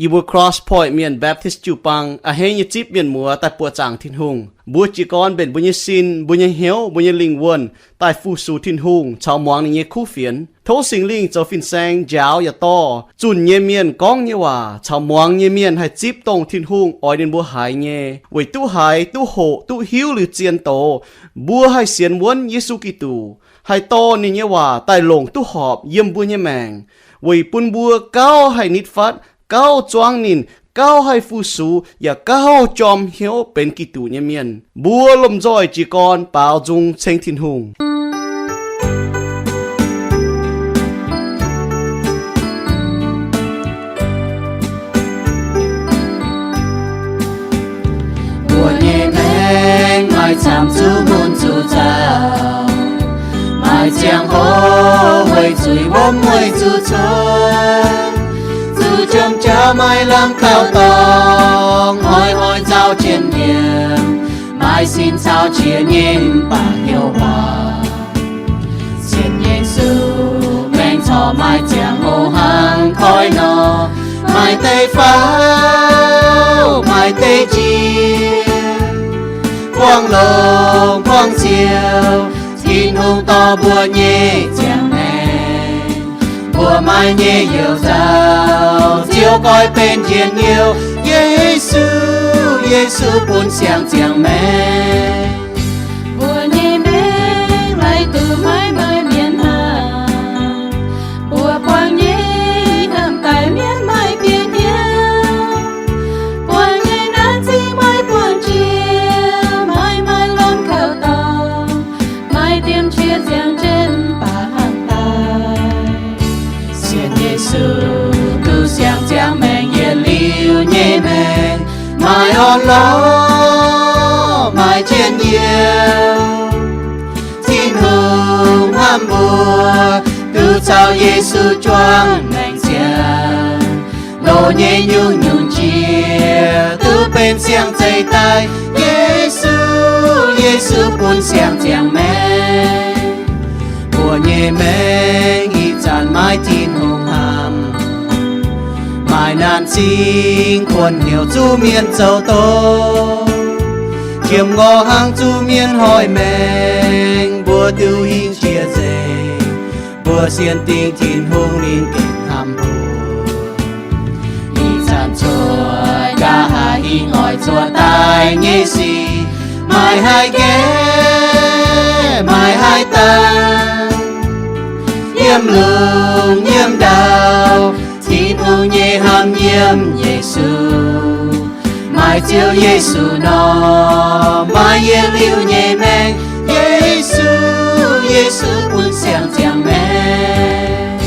Yie mbuo Cross Point Mienh Baptist jiu-baang a'hneiv nyei zipv mienh muoz daaih buoqc zaangc Tin-Hungh. Mbuo jiez gorn mbenc mbuo nyei sin, mbuo nyei hnyouv, mbuo nyei lingh wuonh daaih fu-sux Tin-Hungh caux muangx ninh nyei kuv fienx. Tov Singx Lingh zoux fin-saeng njaaux yaac dorh zunh nyei mienh gorngv nyei waac caux muangx nyei mienh haih zipv dongh Tin-Hungh oix ninh mbuo haiz nyei, weic duqv haiz, duqv hoqc, duqv hiuv liuz zien doz, mbuo haih sienx wuonv Yesu Giduc, haih dorh ninh nyei waac daaih longc duqv horpc yiem mbuo nyei maengc, weic bun mbuo gauh haih nitv fatv, gauh zuangv ninh, gauh haih fu-sux, yaac gauh jorm hnyouv benx Giduc nyei mienh. Mbuo lomh nzoih jiez gorn baaux nzung ceng Tin-Hungh. Mbuo nyei maengc maaih camv zuqc mun zuqc zaux, maaih ziangh hoc weic zuiz wuom weic zuqc cuotv, zuqc jomc jauv maaih lamh kaux dorngx, hnoi-hnoi nzauh jien-yiem, maaih sin caux qiex nyei mv baac hnyouv waac. Sienx Yesu maengc corc maaih ziangh hoc hnangv koi nor, maaih deix faaux, maaih deix njiec, buangh longx buangh ziouc, Tin-Hungh dorh mbuo nyei ziangh maengc. Mbuo maaih nyei youc nzauh, Ziouv goiv benx njien-youh, Yesu, Yesu bun siang-ziangh maengc. Mbuo nyei maengc laaic duqv maiv maaih mienh hnangv. Mbuo buangh nyei hnamv daaih mienv maaih bieqc hnyouv, buangh nyei naanc zingh maaih buangh jiex, maaih maaih lomh kaux dorngx, maaih diemv qiex ziangh jienv baac hnangv daaih. Sienx Yesu duqv siang-ziangh maengc, yietc liuz nyei maengc maaih orn-lorqc, maaih njien-youh. Tin-Hungh hnamv mbuo, duqv caux Yesu juangc maengc ziangh, loz nyei nyungc-nyungc jiex duqv benx siang-zeih daaih. Yesu, Yesu bun siang-ziangh maengc. Mbuo nyei maengc ih zanc maiv Tin-Hungh hnamv, maaih naanc zingh kuonx hnyouv zuqc mienh zoux doz, jiem ngorc hnangv zuqc mienh hoic maengc, mbuo duqv hingh jiex nzengc. Mbuo sienx dingc Tin-Hungh ninh gengh hnamv mbuo. Ih zanc cuotv nqa'haav hingh oix cuotv daaih nyei sic, maaih haih nqaeqv, maaih haih dangh. Yiem lungh yiem ndau, Tin-Hungh nyei hnamv yiem Yesu. Maaih Ziouv Yesu nor, maaih yietc liuz nyei maengc. Yesu, Yesu bun siang-ziangh maengc.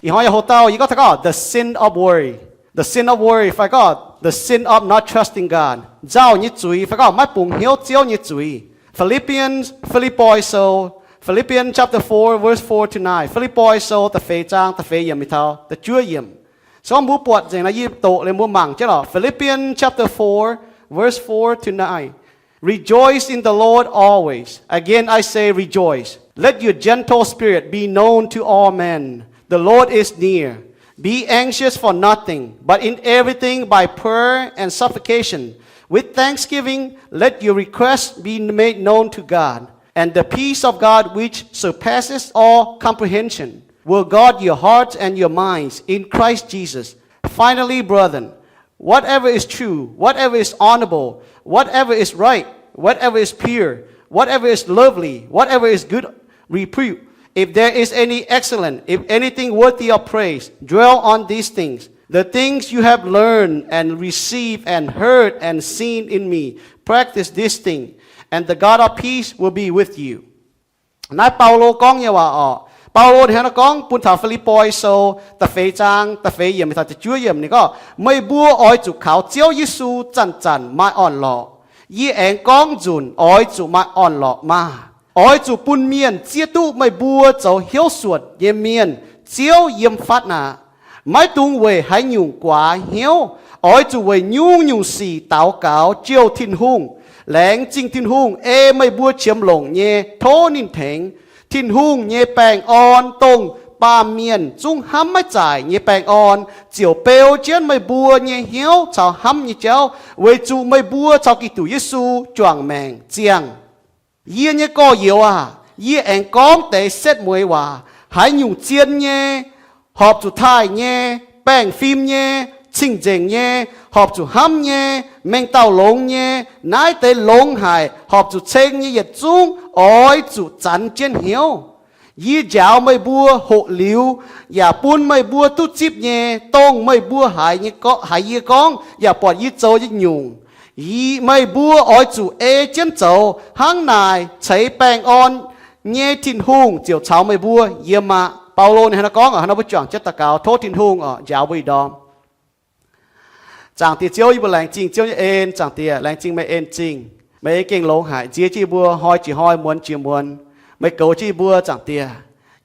Ih hnoi yaac hoc dauh yie gorngv taux gorngv the sin of worry. The sin of worry fai gorngv the sin of not trusting God. Nzauh nyei zuiz fai gorngv maiv bungx hnyouv Ziouv nyei zuiz. Philippians, Filipoi Sou, Philippians chapter four, verse four to nine. Filipoi Sou da'feix zaang da'feix yiemc mingh taux da'juov yiemc. Se gorngv mbuo buatc nzengc nor, yie doqc liuz mbuo mangc jienv lorqc. Philippians chapter four, verse four to nine. Rejoice in the Lord always. Again, I say rejoice. Let your gentle spirit be known to all men. The Lord is near. Be anxious for nothing, but in everything by prayer and supplication, with thanksgiving, let your requests be made known to God. And the peace of God, which surpasses all comprehension, will guard your hearts and your minds in Christ Jesus. Finally, brethren, whatever is true, whatever is honorable, whatever is right, whatever is pure, whatever is lovely, whatever is good repute, if there is any excellent, if anything worthy of praise, dwell on these things. The things you have learned and received and heard and seen in me, practice these things, and the God of peace will be with you. Naaiv Baulo gorngv nyei waac orqc. Baulo hnangv naaiv gorngv bun taux Filipoi Sou da'feix zaang da'feix yiemc mingh taux da'juov yiemc ninh gorngv, meih mbuo oix zuqc kaux Ziouv Yesu zanc-zanc maaih orn-lorqc. Yie aengx gorngv nzunc oix zuqc maaih orn-lorqc maah! Oix zuqc bun mienh zieqv duqv meih mbuo zoux hnyouv suonc nyei mienh, Ziouv yiem fatv aqv. Maiv dungx weic haaix nyungc guaax hnyouv. Oix zuqc weic nyungc-nyungc sic daux gaux jouh Tin-Hungh, laengz zingh Tin-Hungh, ei meih mbuo qiemx longc nyei tov ninh tengx. Tin-Hungh nyei baengh orn, dongh baamh mienh zungv hnamv maiv zaaic nyei baengh orn ziouc beu jienv meih mbuo nyei hnyouv caux hnamv nyei jauv, weic zuqc meih mbuo caux Giduc Yesu juangc maengc ziangh. Yie nyei gorx-youz aac, yie aengx gorngv deix setv mueiz waac, haaix nyungc zien nyei, horpc zuqc taaih nyei, baengh fim nyei, cing-nzengc nyei, horpc zuqc hnamv nyei, mengh dauh longx nyei, naaiv deix longx haic, horpc zuqc ceng nyei yietc zungv oix zuqc zanx jienv hnyouv. Yie njaaux meih mbuo hoqc liuz, yaac bun meih mbuo duqv zipv nyei, dongh meih mbuo haiz yie gorngv yaac buatc yie zoux nyei nyungc, meih mbuo oix zuqc ei jienv zoux, hnangv naaic ceix baengh orn nyei Tin-Hungh ziouc caux meih mbuo yiem aqv. Baulo ninh hnangv naaiv gorngv oc. Hnangv naaiv mbuo juangc jienv daux gaux, tov Tin-Hungh oc njaaux mbuo ih ndorm. Zaangc Diex Ziouv, yie mbuo laengz zingh Ziouv nyei en. Zaangc Diex, laengz zingh meih en zingh. Meih gengh longx haic, nziex jienv yie mbuo, hnoi jiex hnoi, muonz jiex muonz. Meih goux jienv yie mbuo, Zaangc Diex.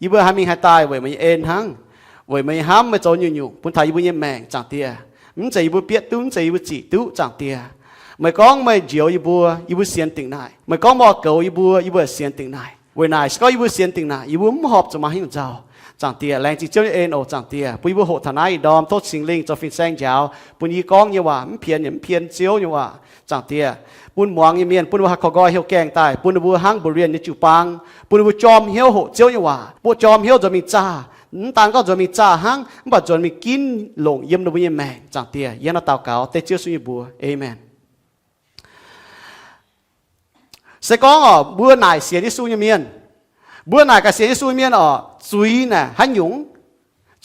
Yie mbuo haih mingh haih daaih weic meih nyei en hnangv. Weic meih nyei hnamv, meih zoux nyungc-nyungc bun taux yie mbuo nyei maengc, Zaangc Diex. Mv zeiz yie mbuo bieqc duqv, mv zeiz yie mbuo ziqc duqv, Zaangc Diex. Meih gorngv meih njoux yie mbuo, yie mbuo sienx dingc naaic. Meih gorngv meih oix goux yie mbuo, yie mbuo sienx dingc naaic. Weic naaic se gorngv yie mbuo sienx dingc naaic, yie mbuo mv horpc zuqc maaih haaix nyungc nzauh. Zaangc Diex, laengz zingh Ziouv nyei en oc, Zaangc Diex, bun yie mbuo hoqc taux naaiv ih ndorm, tov Singx Lingh zoux fin-saeng njaaux, bun yie gorngv nyei waac mv pien yaac mv pien Ziouv nyei waac. Zaangc Diex, bun muangx nyei mienh, bun ninh mbuo haih korv nqoi heuc gaengh daaih, bun ninh mbuo hnangv Mba'lien nyei jiu-baang, bun ninh mbuo jorm hnyouv hoqc Ziouv nyei waac, bun jorm hnyouv nzuonx mingh zaah, mv daan gorngv nzuonx mingh zaah hnangv, mv baac nzuonx mingh ginv longc yiem ninh mbuo nyei maengc. Zaangc Diex, yie hnangv naaiv daux gaux dengv Ziouv Yesu nyei mbuox. Aamen. Se gorngv oc, mbuo naaic sienx Yesu nyei mienh, mbuo naaic gaax sienx Yesu nyei mienh oc, zuiz naaic haaix nyungc?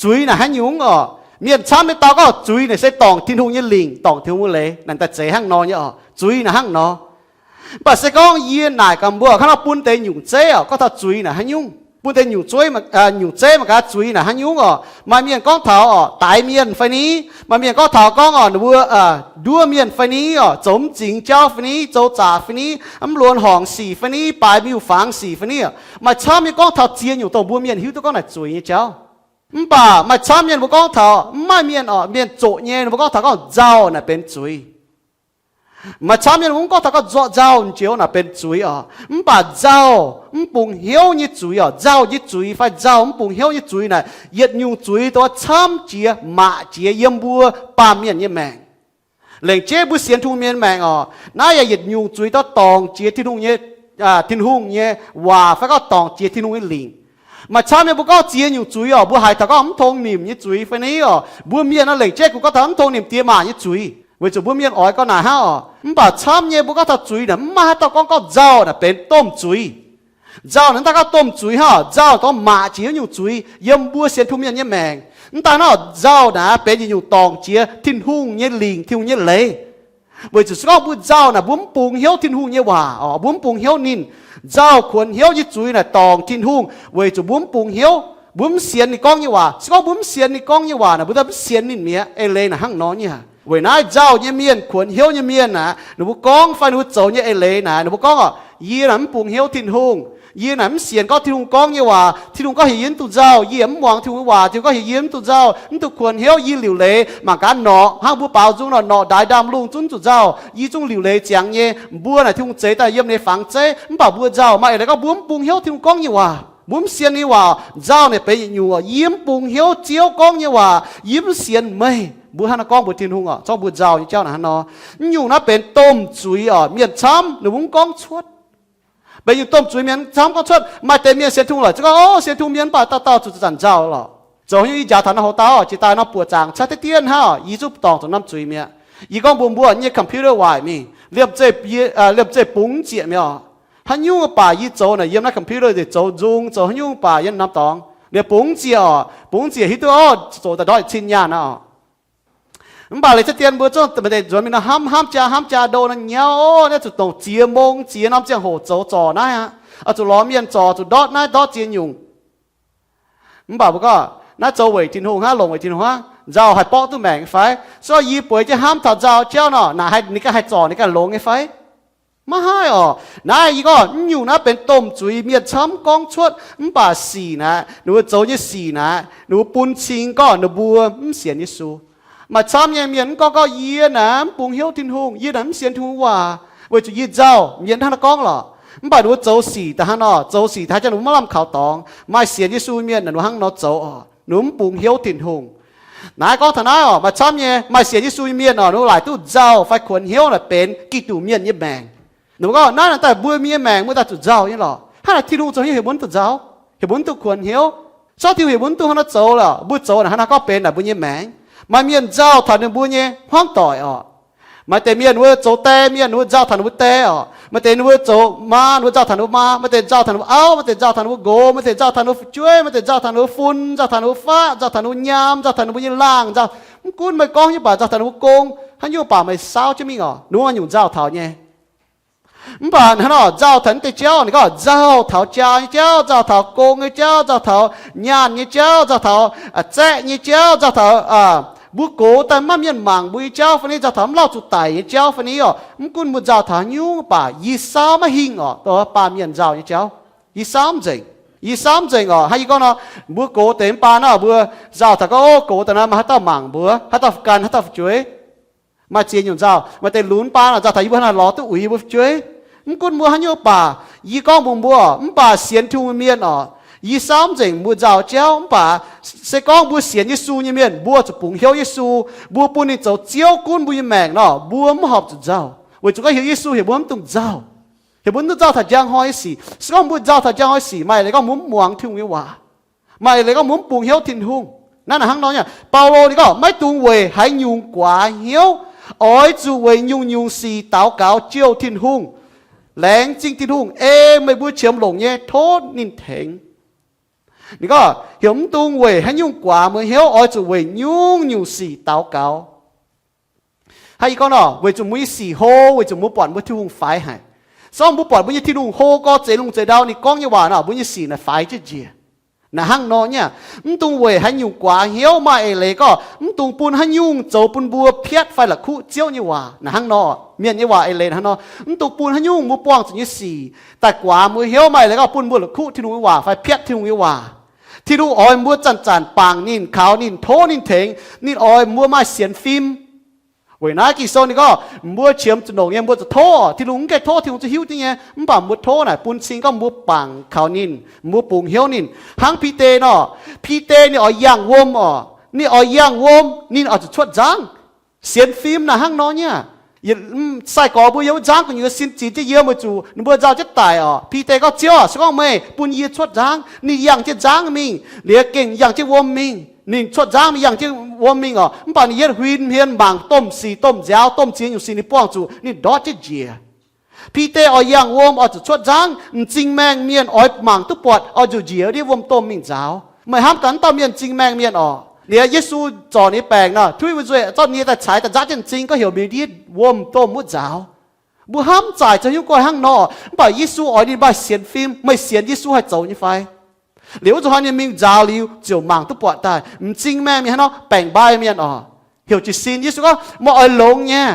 Zuiz naaic haaix nyungc oc? Mienh camv nyei dau gorngv zuiz naaic se dorngc Tin-Hungh nyei lingc, dorngc Tin-Hungh nyei leiz, naaic daaih zeiz hnangv nor nyei oc. Zuiz naaic hnangv nor. Mv baac se gorngv yie naaic gaax mbuo, hnangv nor bun deix nyungc zeiv oc, gorngv taux zuiz naaic haaix nyungc? Bun deix nyungc zeiv, nyungc zeiv mangc gaax zuiz naaic haaix nyungc oc. Maaih mienh gorngv taux oc, daix mienh fai ni? Maaih mienh gorngv taux gorngv oc, ninh mbuo nduov mienh fai ni oc, zoux mv zingx jauv fai ni, zoux zaqc fai ni, mv luonx horngc sic fai ni, baaix miuc-fangx sic fai ni oc. Maaih camv mienh gorngv taux ziex nyungc dongh mbuo mienh hiuv duqv gorngv naaic zuiz nyei jauv. Mv baac maaih camv mienh mbuo gorngv taux, mv maaih mienh oc, mienh zoqc nyei, ninh mbuo gorngv taux gorngv nzauh naaic benx zuiz. Maaih camv mienh mbuo mv gorngv taux gorngv nzorqc nzauh njoux naaic benx zuiz oc. Mv baac nzauh mv bungx hnyouv nyei zuiz oc, nzauh nyei zuiz fai nzauh mv bungx hnyouv nyei zuiz naaic, yietc nyungc zuiz dongh camv jiex, maac jiex yiem mbuo baamh mienh nyei maengc. Lengc jeiv mbuo sienx Tin-Hungh mienh maengc oc, naaiv yaac yietc nyungc zuiz dongh dorngc jiex Tin-Hungh nyei, Tin-Hungh nyei waac fai gorngv dorngc jiex Tin-Hungh nyei lingc. Maaih camv mienh mbuo gorngv ziex nyungc zuiz oc, mbuo haiz taux gorngv mv tongx nimc nyei zuiz fai ni oc. Mbuo mienh nor lengc jeiv kungx gorngv taux mv tongx nimc diex maac nyei zuiz, weic zuqc mbuo mienh oix gorngv naaic hnangv oc. Mv baac camv nyei mbuo gorngv taux zuiz naaic, mv maaih haaix dauh gorngv, gorngv nzauh naaic benx domh zuiz. Nzauh naaic mv daan gorngv domh zuiz hnangv oc. Nzauh dongh maac jiex haaix nyungc zuiz yiem mbuo sienx Tin-Hungh mienh nyei maengc. Mv daan hnangv oc, nzauh naaic benx yietc nyungc dorngc jiex Tin-Hungh nyei lingc, Tin-Hungh nyei leiz. Weic zuqc se gorngv mbuo nzauh naaic, mbuo mv bungx hnyouv Tin-Hungh nyei waac oc, mbuo mv bungx hnyouv ninh. Nzauh kuonx hnyouv nyei zuiz naaic dorngc Tin-Hungh, weic zuqc mbuo mv bungx hnyouv, mbuo mv sienx ninh gorngv nyei waac. Se gorngv mbuo mv sienx ninh gorngv nyei waac naaic, mbuo daaih mv sienx ninh mi'aqv. Eix leiz naaic hnangv nor nyei. Weic naaiv nzauh nyei mienh, kuonx hnyouv nyei mienh naaic, ninh mbuo gorngv fai ninh mbuo zoux nyei eix leiz naaic, ninh mbuo gorngv oc, yie naaic mv bungx hnyouv Tin-Hungh. Yie naaic mv sienx gorngv Tin-Hungh gorngv nyei waac. Tin-Hungh gorngv heuc yie mv dungx nzauh, yie yaac mv muangx Tin-Hungh nyei waac. Tin-Hungh gorngv heuc yie mv dungx nzauh, mv dungx kuonx hnyouv, yie liuc leiz mangc gaax norqc hnangv mbuo baaux nzung nor, norqc ndaix ndaamv-lungh zungv zuqc nzauh. Yie zungv liuc leiz ziangx nyei, mbuo naaic Tin-Hungh zeix daaih yiem ninh fangx zeiv, mv baac mbuo nzauh. Maaih eix leiz gorngv mbuo mv bungx hnyouv Tin-Hungh gorngv nyei waac, mbuo mv sienx ninh waac. Nzauh naaic benx yietc nyungc oc, yie mv bungx hnyouv Ziouv gorngv nyei waac, yie mv sienx meih. Mbuo hnangv naaiv gorngv mbuox Tin-Hungh oc, zorngv mbuo nzauh nyei jauv naaic hnangv nor. Mv nyungc naaiv benx domh zuiz oc, mienh camv ninh mbuo mv gorngv cuotv. Benx nyungc domh zuiz mienh camv gorngv cuotv. Maaih deix mienh sienx Tin-Hungh lorqc, zungv gorngv, o, sienx Tin-Hungh mienh mv baac dauh dauh zuqc zanc nzauh lorqc. Zoux haaix nyungc yie njaaux taux naaiv hoz dauh, jiex daaih nor buoqc zaangc caqv deix dien hnangv oc, yie zungv dorngc zuqc norm zuiz mi'aqv. Yie gorngv mbuox mbuo, yie nyei computer waaic mingh, liemh zeih, liemh zeih bungx ziec mi'aqv oc. Haaix nyungc baac yie zoux naaic yiem naaiv computer nzengc, zoux nzung, zoux haaix nyungc baac yiem norm dorngx, ninh bungx ziec oc, bungx ziec hiuv duqv oc, zoux daaih ndortv cin nyaanh aqv oc. Mv baac leiz caqv dien mbuo zungv maaih deix nzuonx mingh nor hnamv, hnamv jaa, hnamv jaa ndo nor nyauv, naaiv zuqc dongh ziex mong ziex norm ziangh hoc zoux zorc naaiv aqv. Oix zuqc lorz mienh zorc, zuqc ndortv naaiv ndortv ziex nyungc. Mv baac mbuo gorngv, naaiv zoux weic Tin-Hungh hnangv, longc weic Tin-Hungh hnangv, nzauh haih borqv duqv maengc nyei fai? Se gorngv yie bueix jienv hnamv taux nzauh jauv nor, naaic haih, ninh ganh haih zorc, ninh ganh longx nyei fai? Maiv haih oc. Naaiv yie gorngv, mv nyungc naaiv benx domh zuiz, mienh camv gorngv cuotv, mv baac sic naaic, ninh mbuo zoux nyei sic naaic, ninh mbuo bun cing gorngv ninh mbuo mv sienx Yesu. Maaih camv nyei mienh mv gorngv gorngv, yie naaic mv bungx hnyouv Tin-Hungh, yie naaic mv sienx Tin-Hungh waac, weic zuqc yie nzauh. Mienh hnangv naaiv gorngv lorqc. Mv baac ninh mbuo zoux sic da'hnangv nor, zoux sic da'hnangv jangx ninh mbuo maiv lamh kaux dorngx. Maaih sienx Yesu mienh naaic ninh mbuo hnangv nor zoux oc, ninh mbuo mv bungx hnyouv Tin-Hungh. Naaiv gorngv taux naaiv oc, maaih camv nyei maaih sienx Yesu nyei mienh oc, ninh mbuo laaic duqv nzauh fai kuonx hnyouv naaic benx Giduc mienh nyei maengc. Ninh mbuo gorngv naaiv naaic daaih mbuo mienh nyei maengc mbuo daaih zuqc nzauh nyei lorqc. Hnangv naaic Tin-Hungh zoux hnyouv heuc mbuo mv duqv nzauh, heuc mbuo mv duqv kuonx hnyouv. Sortv Tin-Hungh heuc mbuo mv duqv hnangv naaiv zoux lorqc, mbuo zoux naaic hnangv naaiv gorngv benx naaic mbuo nyei maengc. Maaih mienh nzauh taux ninh mbuo nyei hmuangv doic oc. Maaih deix mienh ninh mbuo zoux die mienh, ninh mbuo nzauh taux ninh mbuo die oc. Maaih deix ninh mbuo zoux maa, ninh mbuo nzauh taux ninh mbuo maa. Maaih deix nzauh taux ninh mbuo auv, maaih deix nzauh taux ninh mbuo nqox, maaih deix nzauh taux ninh mbuo fu'jueiv, maaih deix nzauh taux ninh mbuo fun, nzauh taux ninh mbuo faqv, nzauh taux ninh mbuo nyaam, nzauh, mv gunv meih gorngv nyei baac nzauh taux ninh mbuo gong, haaix nyungc baac meih saauv jienv mingh oc, ninh mbuo maaih nyungc nzauh taux nyei. Mv baac hnangv nor nzauh taux naaiv deix jauv, ninh gorngv nzauh taux jaa nyei jauv, nzauh taux gong nyei jauv, nzauh taux nyaanh nyei jauv, nzauh taux zaeqv nyei jauv, nzauh taux mbuo gox daaih maiv mienh mangc mbuo nyei jauv fai ni, nzauh taux mv lauh zuqc daic nyei jauv fai ni oc. Mv gunv mbuo nzauh taux haaix nyungc baac yie saauv maiv hingh oc, baamh mienh nzauh nyei jauv. Yie saauv mv nzengc. Yie saauv mv nzengc oc. Hnangv yie gorngv nor, mbuo gox deix mv baac nor mbuo nzauh taux gorngv, o, gox daaih naaiv maaih haaix dauh mangc mbuo, haaix dauh ganh, haaix dauh fu'jueiv. Maaih ziex nyungc nzauh, maaih deix lunx baan oc, nzauh taux yie mbuo hnangv naaic lorz duqv uix yie mbuo fu'jueiv. Mv gunv mbuo haaix nyungc baac, yie gorngv mbuox mbuo, mv baac sienx Tin-Hungh mienh oc, yie saauv mv nzengc mbuo nzauh jauv, mv baac se gorngv mbuo sienx Yesu nyei mienh, mbuo zuqc bungx hnyouv Yesu, mbuo bun ninh zoux Ziouv gunv mbuo nyei maengc nor, mbuo mv horpc zuqc nzauh. Weic zuqc gorngv heuc Yesu heuc mbuo mv dungx nzauh. Heuc mbuo mv dungx nzauh taux njang hnoi nyei sic. Se gorngv mbuo nzauh taux njang hnoi sic, maaih leiz gorngv mbuo mv muangx Tin-Hungh nyei waac. Maaih leiz gorngv mbuo mv bungx hnyouv Tin-Hungh. Naaiv naaic hnangv nor nyei, Baulo ninh gorngv, maiv dungx weic haaix nyungc guaax hnyouv. Oix zuqc weic nyungc-nyungc sic daux gaux jouh Tin-Hungh, laengz zingh Tin-Hungh, ei meih mbuo qiemx longc nyei tov ninh tengx. Ninh gorngv heuc mv dungx weic haaix nyungc guaax mbuo hnyouv, oix zuqc weic nyungc-nyungc sic daux gaux. Hnangv yie gorngv nor, weic zuqc mbuo nyei sic hlo, weic zuqc mbuo buatc mbuo Tin-Hungh faix haic. Se gorngv mbuo buatc mbuo nyei Tin-Hungh hlo gorx zeix lungh zeix ndau, ninh gorngv nyei waac nor, mbuo nyei sic naaic faix jienv njiec. Naaic hnangv nor nyei, mv dungx weic haaix nyungc guaax hnyouv, maaih eix leiz gorngv mv dungx bun haaix nyungc zoux bun mbuo piatv fai la'kuqv Ziouv nyei waac. Naaic hnangv nor, mienh nyei waac eix leiz hnangv nor, mv dungx bun haaix nyungc mbuo buangh zuqc nyei sic daaih guaax mbuo hnyouv, maaih eix leiz gorngv bun mbuo la'kuqv Tin-Hungh nyei waac fai piatv Tin-Hungh nyei waac. Tin-Hungh oix mbuo zanc-zanc bangc ninh, kaux ninh, tov ninh tengx. Ninh oix mbuo maaih sienx fim. Weic naaiv Ging-Sou ninh gorngv, mbuo qiemx zuqc longc nyei mbuo zuqc tov. Tin-Hungh mv gaengh tov, Tin-Hungh zuqc hiuv duqv nyei, mv baac mbuo tov naaic bun cing gorngv mbuo bangc kaux ninh, mbuo bungx hnyouv ninh. Hnangv Bide nor, Bide ninh oix yangh wuom oc. Ninh oix yangh wuom, ninh oix zuqc cuotv nzangv. Sienx fim naaic hnangv nor nyei aqv. Sai-gorx mbuo yiem wuov nzangv gu'nyuoz sin zinx jienv yiem weic zuqc ninh mbuo nzauh jienv daic oc. Bide gorngv, Ziouv aah, se gorngv meih bun yie cuotv nzangv, ninh yangh jienv nzangv mingh, liuz gengh yangh jienv wuom mingh. Ninh cuotv nzangv mingh, yangh jienv wuom mingh oc. Mv baac ninh yietv huin hmien mangc domh sic, domh nziaaux, domh ziex nyungc sic ninh buangh zuqc, ninh ndortv jienv njiec. Bide oix yangh wuom oix zuqc cuotv nzangv. M'zing maengh mienh oix mangc duqv buatc oix zuqc njiec ndiev wuom domh mingh nzaaux. Meih hnamv gaax wuov dauh mienh m'zing maengh mienh oc. Liuz Yesu zorc ninh nyei baengc nor, tuiv wuov nzuih zorqv nie daaih caix daaih nzaqv jienv m'zing gorngv heuc mingh ndiev wuom domh wuov nzaaux. Mbuo hnamv zaaic zoux hnyouv gorx hnangv nor, mv baac Yesu oix ninh maaih sienx fim. Meih sienx Yesu haih zoux nyei fai? Liuz wuov zuqc hnoi ninh mingh nzaaux liuz ziouc mangc duqv buatc daaih. M'zing maengh mienh hnangv nor, baengc mbai mienh oc, heuc jiez sin. Yesu gorngv, meih oix longx nyei.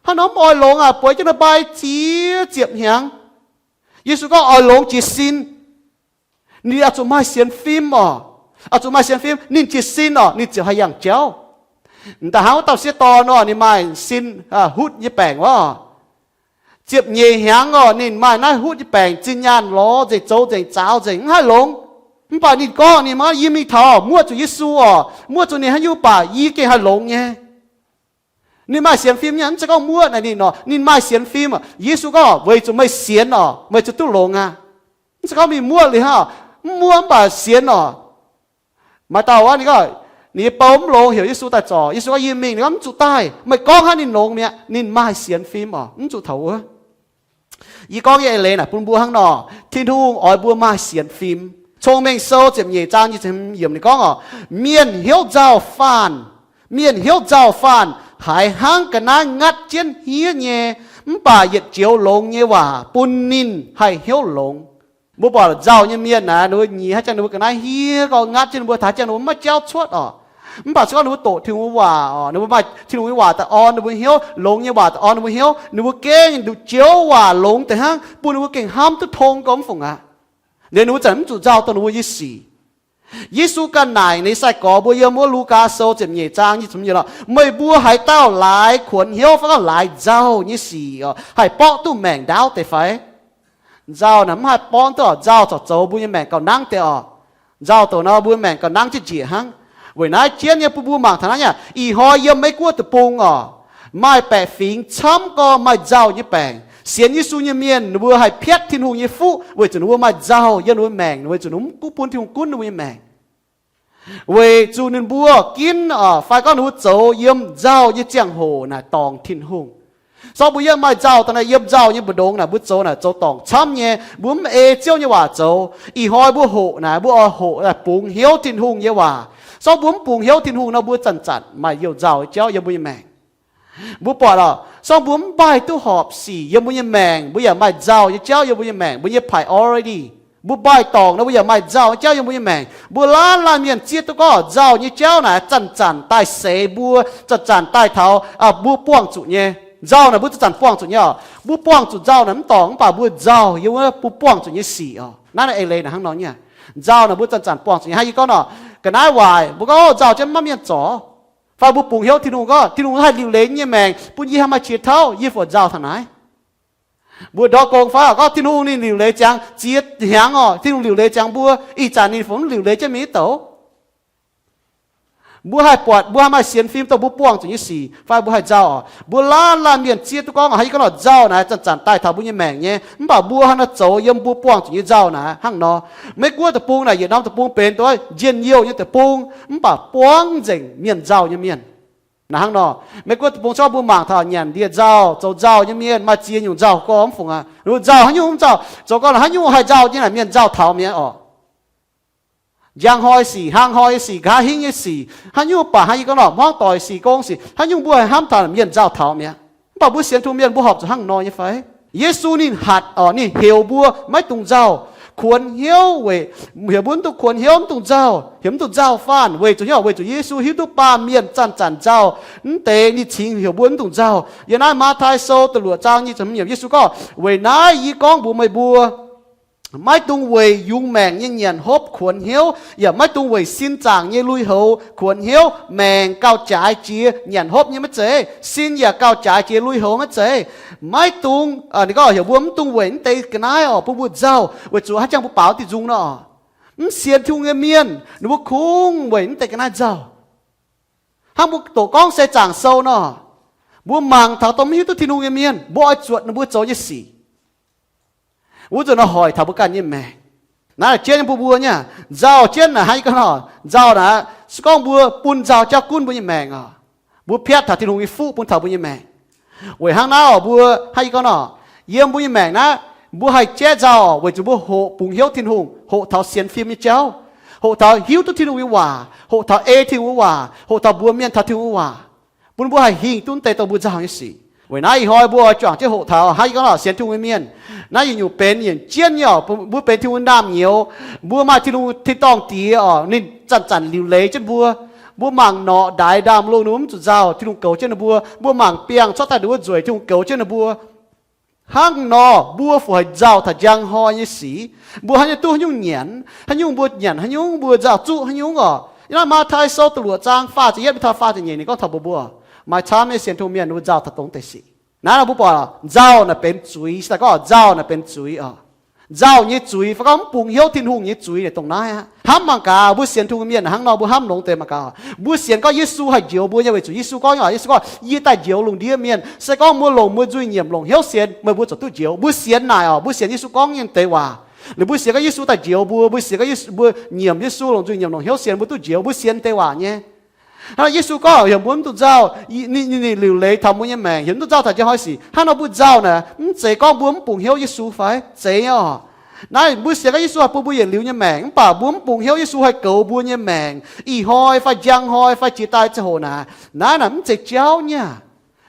Hnangv nor mv oix longx aac, bueix jienv nor mbai ziex ziepc hnyangx. Yesu gorngv oix longx jiez sin. Ninh oix zuqc maaih sienx fim oc. Oix zuqc maaih sienx fim, ninh jiez sin oc, ninh ziouc haih yangh jauv. M'daaih hnangv wuov dauh sieqv dorn nor, ninh maaih sin hutv nyei baengc wuov. Ziepc nyeic hnyangx oc, ninh maaih naaiv hutv nyei baengc, zinh nyaanh lorz nzengc, zoux nzengc, zaaux nzengc, mv haih longx. Mv baac ninh gorngv ninh maiv, yie mingh taux muoqv zuqc Yesu oc, muoqv zuqc ninh haaix nyungc baac yie gengh haih longx nyei. Ninh maaih sienx fim nyei, mv zeiz gorngv muoqv naaic ninh nor, ninh maaih sienx fim. Yesu gorngv, weic zuqc meih sienx oc, meih ziouc duqv longx aqv. Mv zeiz gorngv mingh muoqv liuz hnangv, mv muoqv mv baac sienx oc. Maaih dauh wuov ninh gorngv, ninh nyei bou mv longx, heuc Yesu daaih zorc. Yesu gorngv, yie mingh. Ninh gorngv, mv zuqc daaih, meih gorngv hnangv ninh longx mi'aqv. Ninh maaih sienx fim oc, mv zuqc taux wuov. Yie gorngv nyei eix leiz naaic bun mbuo hnangv nor, Tin-Hungh oix mbuo maaih sienx fim. Cong-Mengh Sou ziepc nyeic zaang nyic ziepc yiemc ninh gorngv oc, mienh hnyouv nzauh faanh, mienh hnyouv nzauh faanh haiz hnangv ga'naaiv ngatv jienv hniev nyei, mv baac yietc joux longx nyei waac bun ninh haih hnyouv longx. Mbuo buatc nzauh nyei mienh naaic, ninh mbuo nyiex haaix jangx ninh mbuo ga'naaiv hniev gorngv ngatv jienv ninh mbuo, taux jangx ninh mbuo maiv jauv cuotv oc. Mv baac se gorngv ninh mbuo doqc Tin-Hungh waac oc, ninh mbuo maaih Tin-Hungh nyei waac daaih orn ninh mbuo hnyouv, longx nyei waac daaih orn ninh mbuo hnyouv, ninh mbuo gengh nduqc joux waac longx deix hnangv, bun ninh mbuo gengh hnamv duqv tong gormx fungc aqv. Liuz ninh mbuo zanc mv zuqc nzauh dongh ninh mbuo nyei sic. Yesu ganh naaic ninh sai-gorx mbuo yiem wuov Lugaa Sou ziepc nyeic zaang nyic ziepc yiemc nor, meih mbuo haaix dauh laaix kuonx hnyouv fai gorngv laaix nzauh nyei sic oc, haih borqv duqv maengc ndaauv deix fai? Nzauh naaic mv haih borngv duqv oc. Nzauh corc zoux mbuo nyei maengc gauh nangv deix oc. Nzauh douc nor mbuo maengc gauh nangv jienv njiec hnangv. Weic naaiv jienv nyei bun mbuo mangc taux naaiv nyei, ih hnoi yiem Meiv Guoqv deic-bung oc, maaih baeqc fingx camv gorngv maaih nzauh nyei baengc. Sienx Yesu nyei mienh ninh mbuo haih piatv Tin-Hungh nyei fuqv weic zuqc ninh mbuo maaih nzauh yiem ninh mbuo maengc, weic zuqc ninh mbuo mv gunv bun Tin-Hungh gunv ninh mbuo nyei maengc. Weic zuqc ninh mbuo ginv oc, fai gorngv ninh mbuo zoux yiem nzauh nyei ziangh hoc naaic dorngc Tin-Hungh. Sorng mbuo yiem maaih nzauh daaih naaic, yiem nzauh nyei mbu'ndongx naaic mbuo zoux naaic zoux dorngc camv nyei, mbuo mv ei Ziouv nyei waac zoux. Ih hnoi mbuo hoqc naaic, mbuo oix hoqc bungx hnyouv Tin-Hungh nyei waac. Sorng mbuo mv bungx hnyouv Tin-Hungh nor, mbuo zanc-zanc maaih youh nzauh nyei jauv yiem mbuo nyei maengc. Mbuo buatc oc, sorng mbuo mv maaih duqv horpc sic yiem mbuo nyei maengc, mbuo yaac maaih nzauh nyei jauv yiem mbuo nyei maengc, mbuo nyei priority. Mbuo maaih dorngc nor, mbuo yaac maaih nzauh nyei jauv yiem mbuo nyei maengc. Mbuo laanh laanh mienh zieqv duqv gorngv nzauh nyei jauv naaic zanc-zanc daaih seix mbuo, zanc-zanc daaih taux mbuo buangh zuqc nyei. Nzauh naaic mbuo zanc-zanc buangh zuqc nyei oc. Mbuo buangh zuqc nzauh naaic mv dorngc, mv baac mbuo nzauh yiem wuov mbuo buangh zuqc nyei sic oc. Naaiv naaiv eix leiz naaic hnangv nor nyei. Nzauh naaic mbuo zanc-zanc buangh zuqc nyei. Hnangv yie gorngv nor, ga'naaiv waaic mbuo gorngv nzauh jienv maiv mienh zorc, fai mbuo bungx hnyouv Tin-Hungh gorngv Tin-Hungh haih liuc leiz nyei maengc bun yie haih maaih qiex tauv, yie fungc nzauh taux naaiv. Mbuo ndortv gong fai gorngv Tin-Hungh ninh liuc leiz ziangx ziex hnyangx oc, Tin-Hungh liuc leiz ziangx mbuo, ih zanc ninh fungc mv liuc leiz jienv mingh douc. Mbuo haih buatc, mbuo haih maaih sienx fim dongh mbuo buangh zuqc nyei sic fai mbuo haih nzauh oc. Mbuo laanh laanh mienh zieqv duqv gorngv, hnangv yie gorngv nor, nzauh naaic zanc-zanc daaih taux mbuo nyei maengc nyei, mv baac mbuo hnangv naaiv zoux yiem mbuo buangh zuqc nyei nzauh naaic hnangv nor. Meiv Guoqv deic-bung naaic yietc norm deic-bung benx duqv njien-youh nyei deic-bung, mv baac buangv nzengc mienh nzauh nyei mienh. Naaic hnangv nor, Meiv Guoqv deic-bung zorqv mbuo mangc taux nyanc ndie-nzauh, zoux nzauh nyei mienh maaih ziex nyungc nzauh gorngv mv fungc aqv. Nzauh haaix nyungc mv nzauh, zoux gorngv haaix nyungc haih nzauh nyei naaic mienh nzauh taux mi'aqv oc. Njang hnoi sic, hlang hnoi nyei sic, nqa'haav hingv nyei sic, haaix nyungc baac hnangv yie gorngv nor, hmuangv doic sic gong sic, haaix nyungc mbuo haih hnamv taux mienh nzauh taux mi'aqv. Mv baac mbuo sienx Tin-Hungh mienh mbuo horpc zuqc hnangv nor nyei fai? Yesu ninh hatc oc, ninh heuc mbuo maiv dungx nzauh, kuonx hnyouv weic, heuc mbuo mv dungx kuonx hnyouv, mv dungx nzauh, heuc mv dungx nzauh faanh weic zuqc hnyouv, weic zuqc Yesu hiuv duqv baamh mienh zanc-zanc nzauh. Mv deix ninh cingx heuc mbuo mv dungx nzauh. Yiem naaiv Matv^taai Sou da'luoqc zaang nyic ziepc hmz yiemc Yesu gorngv, weic naaiv yie gorngv mbuox meih mbuo, maiv dungx weic yungz maengc nyei nyanc hopv kuonx hnyouv, yaac maiv dungx weic sin zaangc nyei lui-houx kuonx hnyouv. Maengc gauh jaaix jiex nyanc hopv nyei maiv zeiz, sin yaac gauh jaaix jiex lui-houx maiv zeiz. Maiv dungx, ninh gorngv heuc mbuo mv dungx weic mv deix ga'naaiv oc bun mbuo nzauh, weic zuqc haaix jangx mbuo baaux diuh nzung nor. Mv sienx Tin-Hungh nyei mienh ninh mbuo kungx weic mv deix ga'naaiv nzauh. Hnangv mbuo doqc gorngv se zaangc sou nor, mbuo mangc taux dongh mv hiuv duqv Tin-Hungh nyei mienh, mbuo oix zuotc ninh mbuo zoux nyei sic. Wuov zanc nor hoic taux mbuo ganh nyei maengc. Naaiv jienv nyei mbuo mbuo nyei, nzauh jienv naaic hnangv yie gorngv nor, nzauh naaic se gorngv mbuo bun nzauh jauv gunv mbuo nyei maengc oc. Mbuo piatv taux Tin-Hungh nyei fuqv bun taux mbuo nyei maengc. Weic hnangv naaiv oc, mbuo hnangv yie gorngv nor, yiem mbuo nyei maengc naaiv, mbuo haih jaiv nzauh oc, weic zuqc mbuo hoqc bungx hnyouv Tin-Hungh, hoqc taux sienx fim nyei jauv, hoqc taux hiuv duqv Tin-Hungh nyei waac, hoqc taux ei Tin-Hungh nyei waac, hoqc taux mbuox mienh taux Tin-Hungh nyei waac, bun mbuo haih hingh duqv mv deix dongh mbuo nzauh nyei sic. Weic naaiv ih hnoi mbuo oix juangc jienv hoqc taux hnangv yie gorngv nor sienx Tin-Hungh nyei mienh. Naaiv yietc nyungc benx yietc jienv nyei oc, mbuo benx Tin-Hungh nyei naamh nyouz, mbuo maaih Tin-Hungh tin-dorngh Diex oc, ninh zanc-zanc liuc leiz jienv mbuo. Mbuo mangc norqc, ndaix, ndaamv-lungh ninh mbuo mv zuqc nzauh, Tin-Hungh goux jienv ninh mbuo. Mbuo mangc biangh, cuotv daaih ninh mbuo nzueic, Tin-Hungh goux jienv ninh mbuo. Hnangv nor mbuo fungc haih nzauh taux njang hnoi nyei sic? Mbuo haaix nyungc duqv haaix nyungc nyanc, haaix nyungc mbuo nyanc, haaix nyungc mbuo nzauh zuqv haaix nyungc oc. Yiem naaiv Matv^taai Sou da'luoqc zaang faah ziepc yietv mv taux faah ziepc nyeic ninh gorngv taux mbuo, mbuo maaih camv nyei sienx Tin-Hungh mienh ninh mbuo nzauh taux dongh deix sic. Naaiv nor mbuo buatc nzauh naaic benx zuiz, se gorngv nzauh naaic benx zuiz oc. Nzauh nyei zuiz fai gorngv mv bungx hnyouv Tin-Hungh nyei zuiz naaic dongh naaiv aqv. Hnamv mangc gaax, mbuo sienx Tin-Hungh mienh hnangv nor mbuo hnamv longx deix mangc gaax. Mbuo sienx gorngv Yesu haih njoux mbuo nyei, weic zuqc Yesu gorngv, Yesu gorngv, yie daaih njoux lungh ndiev mienh. Se gorngv mbuo longc mbuo nzuih nyiemc longc hnyouv sienx, meih mbuo ziouc duqv njoux. Mbuo sienx naaic oc, mbuo sienx Yesu gorngv nyei deix waac. Liuz mbuo sienx gorngv Yesu daaih njoux mbuo, mbuo sienx gorngv Yesu, mbuo nyiemc Yesu longc nzuih nyiemc longc hnyouv sienx, mbuo duqv njoux, mbuo sienx deix waac nyei. Hnangv Yesu gorngv heuc mbuo mv dungx nzauh, ninh, ninh liuc leiz taux mbuo nyei maengc, heuc mv dungx nzauh taux njang hnoi sic. Hnangv nor mbuo nzauh naaic mv zeiz gorngv mbuo mv bungx hnyouv Yesu fai? Zeiz oc. Naaiv mbuo sienx gorngv Yesu haih bun mbuo yietc liuz nyei maengc, mv baac mbuo mv bungx hnyouv Yesu haih goux mbuo nyei maengc ih hnoi fai njang hnoi fai jiex daaih ziangh hoc naaic. Naaiv naaic mv zeiz jauv nyei aqv.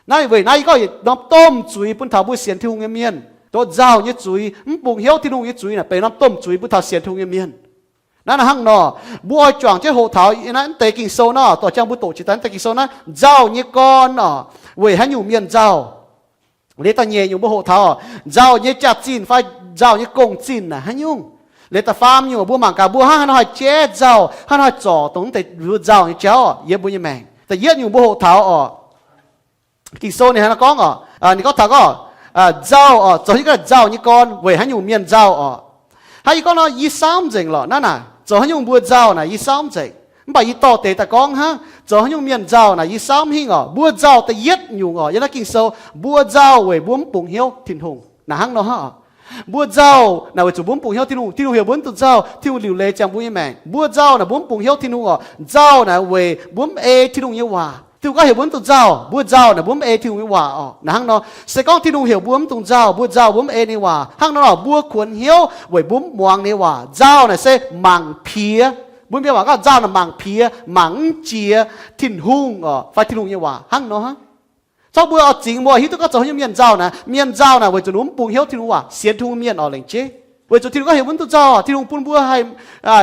Naaiv weic naaiv yie gorngv yietc norm domh zuiz bun taux mbuo sienx Tin-Hungh nyei mienh, dongh nzauh nyei zuiz, mv bungx hnyouv Tin-Hungh nyei zuiz naaic benx norm domh zuiz bun taux sienx Tin-Hungh nyei mienh. Naaiv naaic hnangv nor, mbuo oix juangc jienv hoqc taux naaiv deix Ging-Sou nor, dorh jangx mbuo doqc jiex daaih naaiv deix Ging-Sou naaiv, nzauh nyei gorn oc, weic haaix nyungc mienh nzauh? Liuz da'nyeic nyungc mbuo hoqc taux nzauh nyei jaax-zinh fai nzauh nyei gong-zinh naaic haaix nyungc? Liuz da'faam nyungc mbuo mangc gaax mbuo hnangv haaix nor haih jaiv nzauh, hnangv haaix nor haih zorc dongh naaiv deix mbuo nzauh nyei jauv yiem mbuo nyei maengc. Da'yietv nyungc mbuo hoqc taux oc, Ging-Sou ninh hnangv nor gorngv oc, ninh gorngv taux gorngv, nzauh oc, zoux haaix nyungc ganh nzauh nyei gorn weic haaix nyungc mienh nzauh oc. Hnangv yie gorngv nor, yie saamv nzengc lorqc naaiv naaic, zoux haaix nyungc mbuo nzauh naaic yie saamv nzengc. Mv baac yie dorh deix daaih gorngv hnangv, zoux haaix nyungc mienh nzauh naaic yie saamv hingh oc. Mbuo nzauh da'yietv nyungc oc, yiem naaiv Ging-Sou, mbuo nzauh weic mbuo mv bungx hnyouv Tin-Hungh. Naaic hnangv nor hnangv oc. Mbuo nzauh naaic weic zuqc mbuo mv bungx hnyouv Tin-Hungh. Tin-Hungh heuc mbuo mv dungx nzauh, Tin-Hungh liuc leiz ziangh mbuo nyei maengc. Mbuo nzauh naaic mbuo mv bungx hnyouv Tin-Hungh oc. Nzauh naaic weic mbuo mv ei Tin-Hungh nyei waac. Tin-Hungh gorngv heuc mbuo mv dungx nzauh, mbuo nzauh naaic mbuo mv ei Tin-Hungh nyei waac oc. Naaic hnangv nor, se gorngv Tin-Hungh heuc mbuo mv dungx nzauh, mbuo nzauh mbuo mv ei ninh nyei waac. Hnangv nor oc, mbuo kuonx hnyouv weic mbuo mv muangx ninh nyei waac. Nzauh naaic se mangc piex. Mbuo mienh waac gorngv nzauh naaic mangc piex, mangc mv jiex Tin-Hungh oc, fai Tin-Hungh nyei waac hnangv nor hnangv. Corc mbuo oix zingx mbuo hiuv duqv gorngv zoux haaix nyungc mienh nzauh naaic, mienh nzauh naaic weic zuqc ninh mv bungx hnyouv Tin-Hungh waac, sienx Tin-Hungh mienh oc, lengc jeiv. Weic zuqc Tin-Hungh gorngv heuc mbuo mv dungx nzauh, Tin-Hungh bun mbuo haih,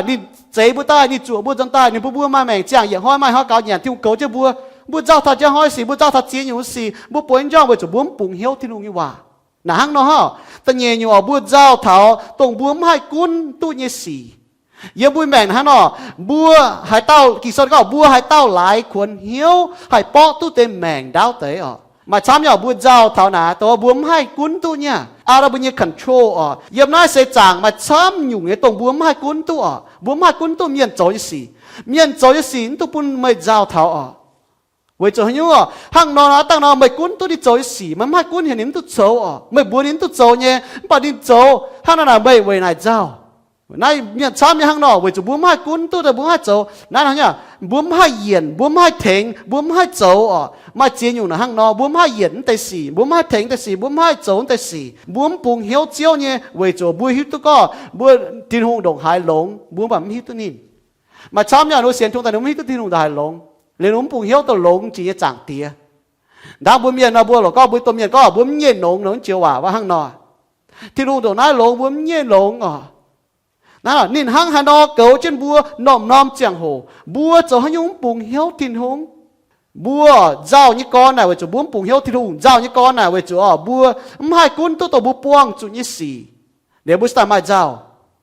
ninh zeix mbuo daaih, ninh zuoqc mbuo nzuonx daaih, ninh bun mbuo maaih maengc ziangh yietc hnoi, maaih hnoi gaux nyanc, Tin-Hungh goux jienv mbuo. Mbuo nzauh taux njang hnoi sic, mbuo nzauh taux ziex nyungc sic, mbuo bueix nyei njorngh weic zuqc mbuo mv bungx hnyouv Tin-Hungh nyei waac. Naaic hnangv nor hnangv. Da'nyeic nyungc oc, mbuo nzauh taux dongh mbuo mv haih gunv duqv nyei sic. Yiem mbuo maengc hnangv nor, mbuo haaix dauh, Ging-Sou gorngv mbuo haaix dauh laaix kuonx hnyouv haih borqv duqv deix maengc ndaauv deix oc. Maaih camv nyei oc, mbuo nzauh taux naaic dongh mbuo mv haih gunv duqv nyei, out of mbuo nyei control oc. Yiem naaiv seix zaangc maaih camv nyungc nyei dongh mbuo mv haih gunv duqv oc. Mbuo mv haih gunv duqv mienh zoux nyei sic. Mienh zoux nyei sic mv dungx bun meih nzauh taux oc. Weic zuqc haaix nyungc oc? Hnangv nor, hnangv nor meih gunv duqv ninh zoux nyei sic, meih mv haih gunv heuc ninh mv dungx zoux oc. Meih mbuox ninh mv dungx zoux nyei, mv baac ninh zoux. Hnangv nor naaic meih weic naaic nzauh. Naaiv mienh camv nyei hnangv nor, weic zuqc mbuo mv haih gunv duqv, mbuo mv haih zoux. Naaiv hnangv nyei, mbuo mv haih yienc, mbuo mv haih tengx, mbuo mv haih zoux oc. Maaih ziex nyungc naaic hnangv nor, mbuo mv haih yienc mv deix sic, mbuo mv haih tengx deix sic, mbuo mv haih zoux mv deix sic, mbuo mv bungx hnyouv Ziouv nyei, weic zuqc mbuo hiuv duqv gorngv mbuo Tin-Hungh ndongc haaix longx, mbuo mv baac mv hiuv duqv ninh. Maaih camv nyei, ninh mbuo sienx Tin-Hungh daaih ninh mbuo mv hiuv duqv Tin-Hungh ndongc haaix longx, liuz ninh mbuo mv bungx hnyouv dongh longx jiex nyei Zaangc Diex. Ndaangc mbuo mienh nor, mbuo lorqc gorngv mbuo domh mienh gorngv mbuo mv nyei longx nor, mv joux waac hnangv nor. Tin-Hungh ndongc naaiv longx, mbuo mv nyei longx oc. Naaiv ninh hnangv haaix nor goux jienv mbuo norm-norm ziangh hoc, mbuo zoux haaix nyungc mv bungx hnyouv Tin-Hungh. Mbuo nzauh nyei gorn naaic weic zuqc mbuo mv bungx hnyouv Tin-Hungh. Nzauh nyei gorn naaic weic zuqc oc, mbuo mv haih gunv duqv dongh mbuo buangh zuqc nyei sic. Liuz mbuo cingx daaih maaih nzauh.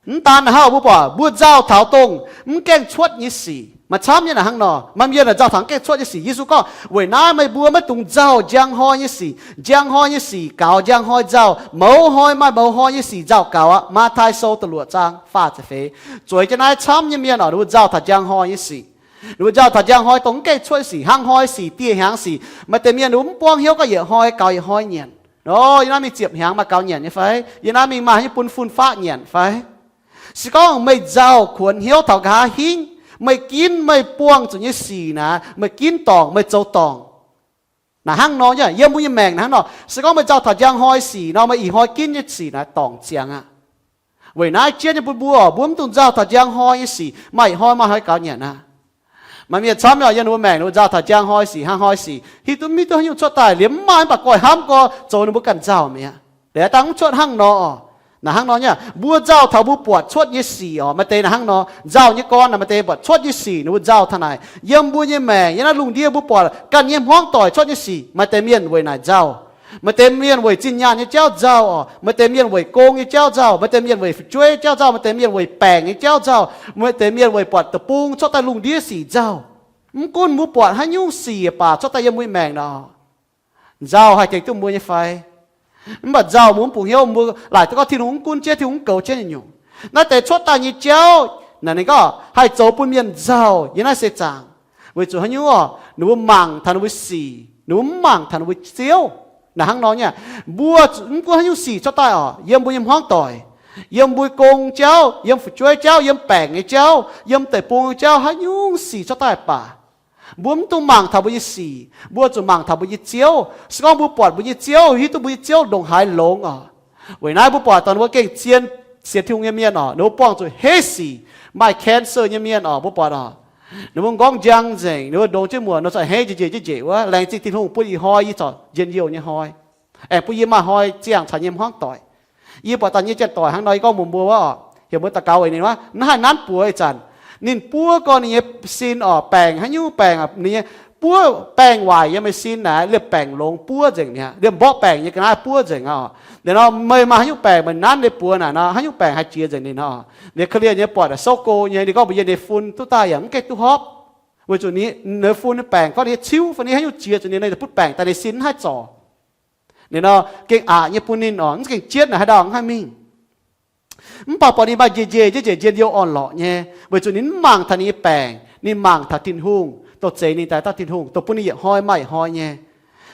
Mv daan naaic hnangv, mbuo buatc mbuo nzauh taux dongh mv gaengh cuotv nyei sic. Maaih camv nyei naaic hnangv nor, maaih mienh naaic nzauh taux mv gaengh cuotv nyei sic. Yesu gorngv, weic naaiv meih mbuo maiv dungx nzauh njang hnoi nyei sic. Njang hnoi nyei sic gaux njang hnoi nzauh, mouz hnoi maaih mouz hnoi nyei sic nzauh gaux aqv. Matv^taai Sou da'luoqc zaang faah ziepc feix. Zueiz jienv naaiv camv nyei mienh oc, ninh mbuo nzauh taux njang hnoi nyei sic. Ninh mbuo nzauh taux njang hnoi dongh mv gaengh cuotv sic, hnangv hnoi sic, dieh hnyangx sic. Maaih deix mienh ninh mbuo mv buangv hnyouv gorngv yietc hnoi gaux yietc hnoi nyanc. O, yie naaiv mingh ziepc hnyangx maaih gaux nyanc nyei fai? Yie naaiv mingh maaih haaix nyungc bun fun-faqv nyanc fai? Se gorngv meih nzauh kuonx hnyouv taux nqa'haav hingv, meih ginv meih buangh zuqc nyei sic naaic, meih ginv dorngc, meih zoux dorngc. Naaic hnangv nor nyei, yiem mbuo nyei maengc naaic hnangv nor. Se gorngv meih nzauh taux njang hnoi sic nor, meih ih hnoi ginv nyei sic naaic dorngc ziangx aqv. Weic naaiv jienv nyei bun mbuo, mbuo mv dungx nzauh taux njang hnoi nyei sic, maaih ih hnoi maaih hnoi gaux nyanc aqv. Maaih mienh camv nyei, yiem ninh mbuo maengc ninh mbuo nzauh taux njang hnoi sic, hnangv hnoi sic, hiuv duqv mv hiuv duqv haaix nyungc cuotv daaih, liemh mv maaih mv baac goiv hnamv gorx zoux ninh mbuo ganh nzauh mi'aqv. Liuz dangh mv cuotv hnangv nor oc. Naaic hnangv nor nyei, mbuo nzauh taux mbuo buatc cuotv nyei sic oc. Maaih deix naaic hnangv nor, nzauh nyei gorn naaic maaih deix buatc cuotv nyei sic ninh mbuo nzauh taux naaic. Yiem mbuo nyei maengc, yiem naaiv lungh ndiev mbuo buatc ganh nyei hmuangv doic cuotv nyei sic, maaih deix mienh weic naaic nzauh. Maaih deix mienh weic zinh nyaanh nyei jauv nzauh oc. Maaih deix mienh weic gong nyei jauv nzauh. Maaih deix mienh weic fu'jueiv jauv nzauh. Maaih deix mienh weic baengc nyei jauv nzauh. Maaih deix mienh weic buatc deic-bung cuotv daaih lungh ndiev sic nzauh. Mv gunv mbuo buatc haaix nyungc sic baac cuotv daaih yiem mbuo nyei maengc nor, nzauh haih tengx duqv mbuo nyei fai? Mv baac nzauh mbuo mv bungx hnyouv, mbuo laaic duqv gorngv Tin-Hungh mv gunv jienv, Tin-Hungh mv goux jienv nyei nyungc. Naaiv deix cuotv daaih nyei jauv naaic ninh gorngv haih zoux bun mienh nzauh yiem naaiv seix zaangc. Weic zuqc haaix nyungc oc? Ninh mbuo mangc taux ninh mbuo sic, ninh mbuo mv mangc taux ninh mbuo Ziouv. Naaic hnangv nor nyei, mbuo mv gunv haaix nyungc sic cuotv daaih oc, yiem mbuo nyei hmuangv doic, yiem mbuo gong jauv, yiem fu'jueiv jauv, yiem baengc nyei jauv, yiem deic-bung nyei jauv, haaix nyungc sic cuotv daaih baac, mbuo mv dungx mangc taux mbuo nyei sic, mbuo zuqc mangc taux mbuo nyei Ziouv. Se gorngv mbuo buatc mbuo nyei Ziouv, hiuv duqv mbuo nyei Ziouv ndongc haaix longx oc. Weic naaiv mbuo buatc dongh ninh mbuo gengh zien sienx Tin-Hungh nyei mienh oc, ninh mbuo buangh zuqc heiv sic, maaih cancer nyei mienh oc, mbuo buatc oc. Ninh mbuo m'nqorngv njang nzengc, ninh mbuo ndongx jienv muoc nor corc heiv njiec njiec njiec njiec wuov. Laengz zingh Tin-Hungh bun ih hnoi yie corc njien-youh nyei hnoi, aengx bun yie maaih hnoi ziangh caux nyei hmuangv doic. Yie buatc daaih nyei janx-doic hnangv nor, yie gorngv mbuox mbuo wuov oc, heuc mbuo daux gaux weic ninh wuov, mv haih nanv buoz ih zanc. Ninh buov gorn ninh nyei sin oc, baengc haaix nyungc baengc, ninh nyei buov baengc waaic yiem meih sin naaic, liemh baengc longx buov nzengc mi'aqv. Liemh mborqv baengc nyei ga'naaiv buov nzengc aqv oc. Liuz nor meih maaih haaix nyungc baengc meih nanv nyei buoz naaic nor, haaix nyungc baengc haih jiex nzengc ninh oc. Liuz korv-lienh nyei buatc souv go nyei, ninh gorngv mbuox yie ninh fun duqv daaih yaac mv gaengh duqv hopv, weic zuqc ninh fun baengc gorngv ninh nyei ciuv fai ninh haaix nyungc jiex zuqc ninh, ninh butv baengc daaih ninh sin mv haih zorc. Ninh nor gengh aqc nyei bun ninh oc, mv gengh jienv naaic haaix dauh mv haih mingh. Mv baac buatc ninh maaih njiec njiec njiec njiec njien-youh orn-lorqc nyei, weic zuqc ninh mv mangc taux ninh nyei baengc, ninh mangc taux Tin-Hungh, dongh zeix ninh daaih dauh Tin-Hungh, dongh bun ninh yietc hnoi maaih yietc hnoi nyei.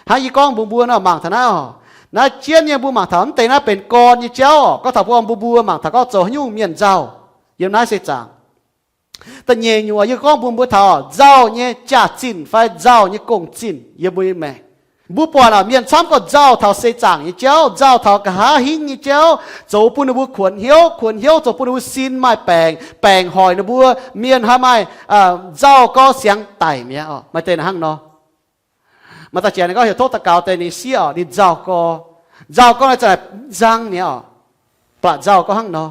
Hnangv yie gorngv mbuox mbuo nor, mangc taux naaiv oc, naaiv jienv nyei mbuo mangc taux mv deix naaiv benx gorn nyei jauv oc. Gorngv taux mbuo, mbuo, mbuo mangc taux gorngv zoux haaix nyungc mienh nzauh yiem naaiv seix zaangc. Da'nyeic nyuoz yie gorngv mbuox mbuo taux nzauh nyei jaax-zinh fai nzauh nyei gong-zinh yiem mbuo nyei maengc. Mbuo buatc naaic mienh camv gorngv nzauh taux seix zaangc nyei jauv, nzauh taux nqa'haav hingv nyei jauv, zoux bun ninh mbuo kuonx hnyouv, kuonx hnyouv zoux bun ninh mbuo sin maaih baengc, baengc hoic ninh mbuo, mienh haih maaih nzauh gorx siangx daic mi'aqv oc. Maaih deix naaic hnangv nor. Maaih dauh janx ninh gorngv heuc tov daux gaux deix ninh sieqv oc, ninh nzauh gorx. Nzauh gorx naaiv zanc mv nzang mi'aqv oc. Baac nzauh gorx hnangv nor.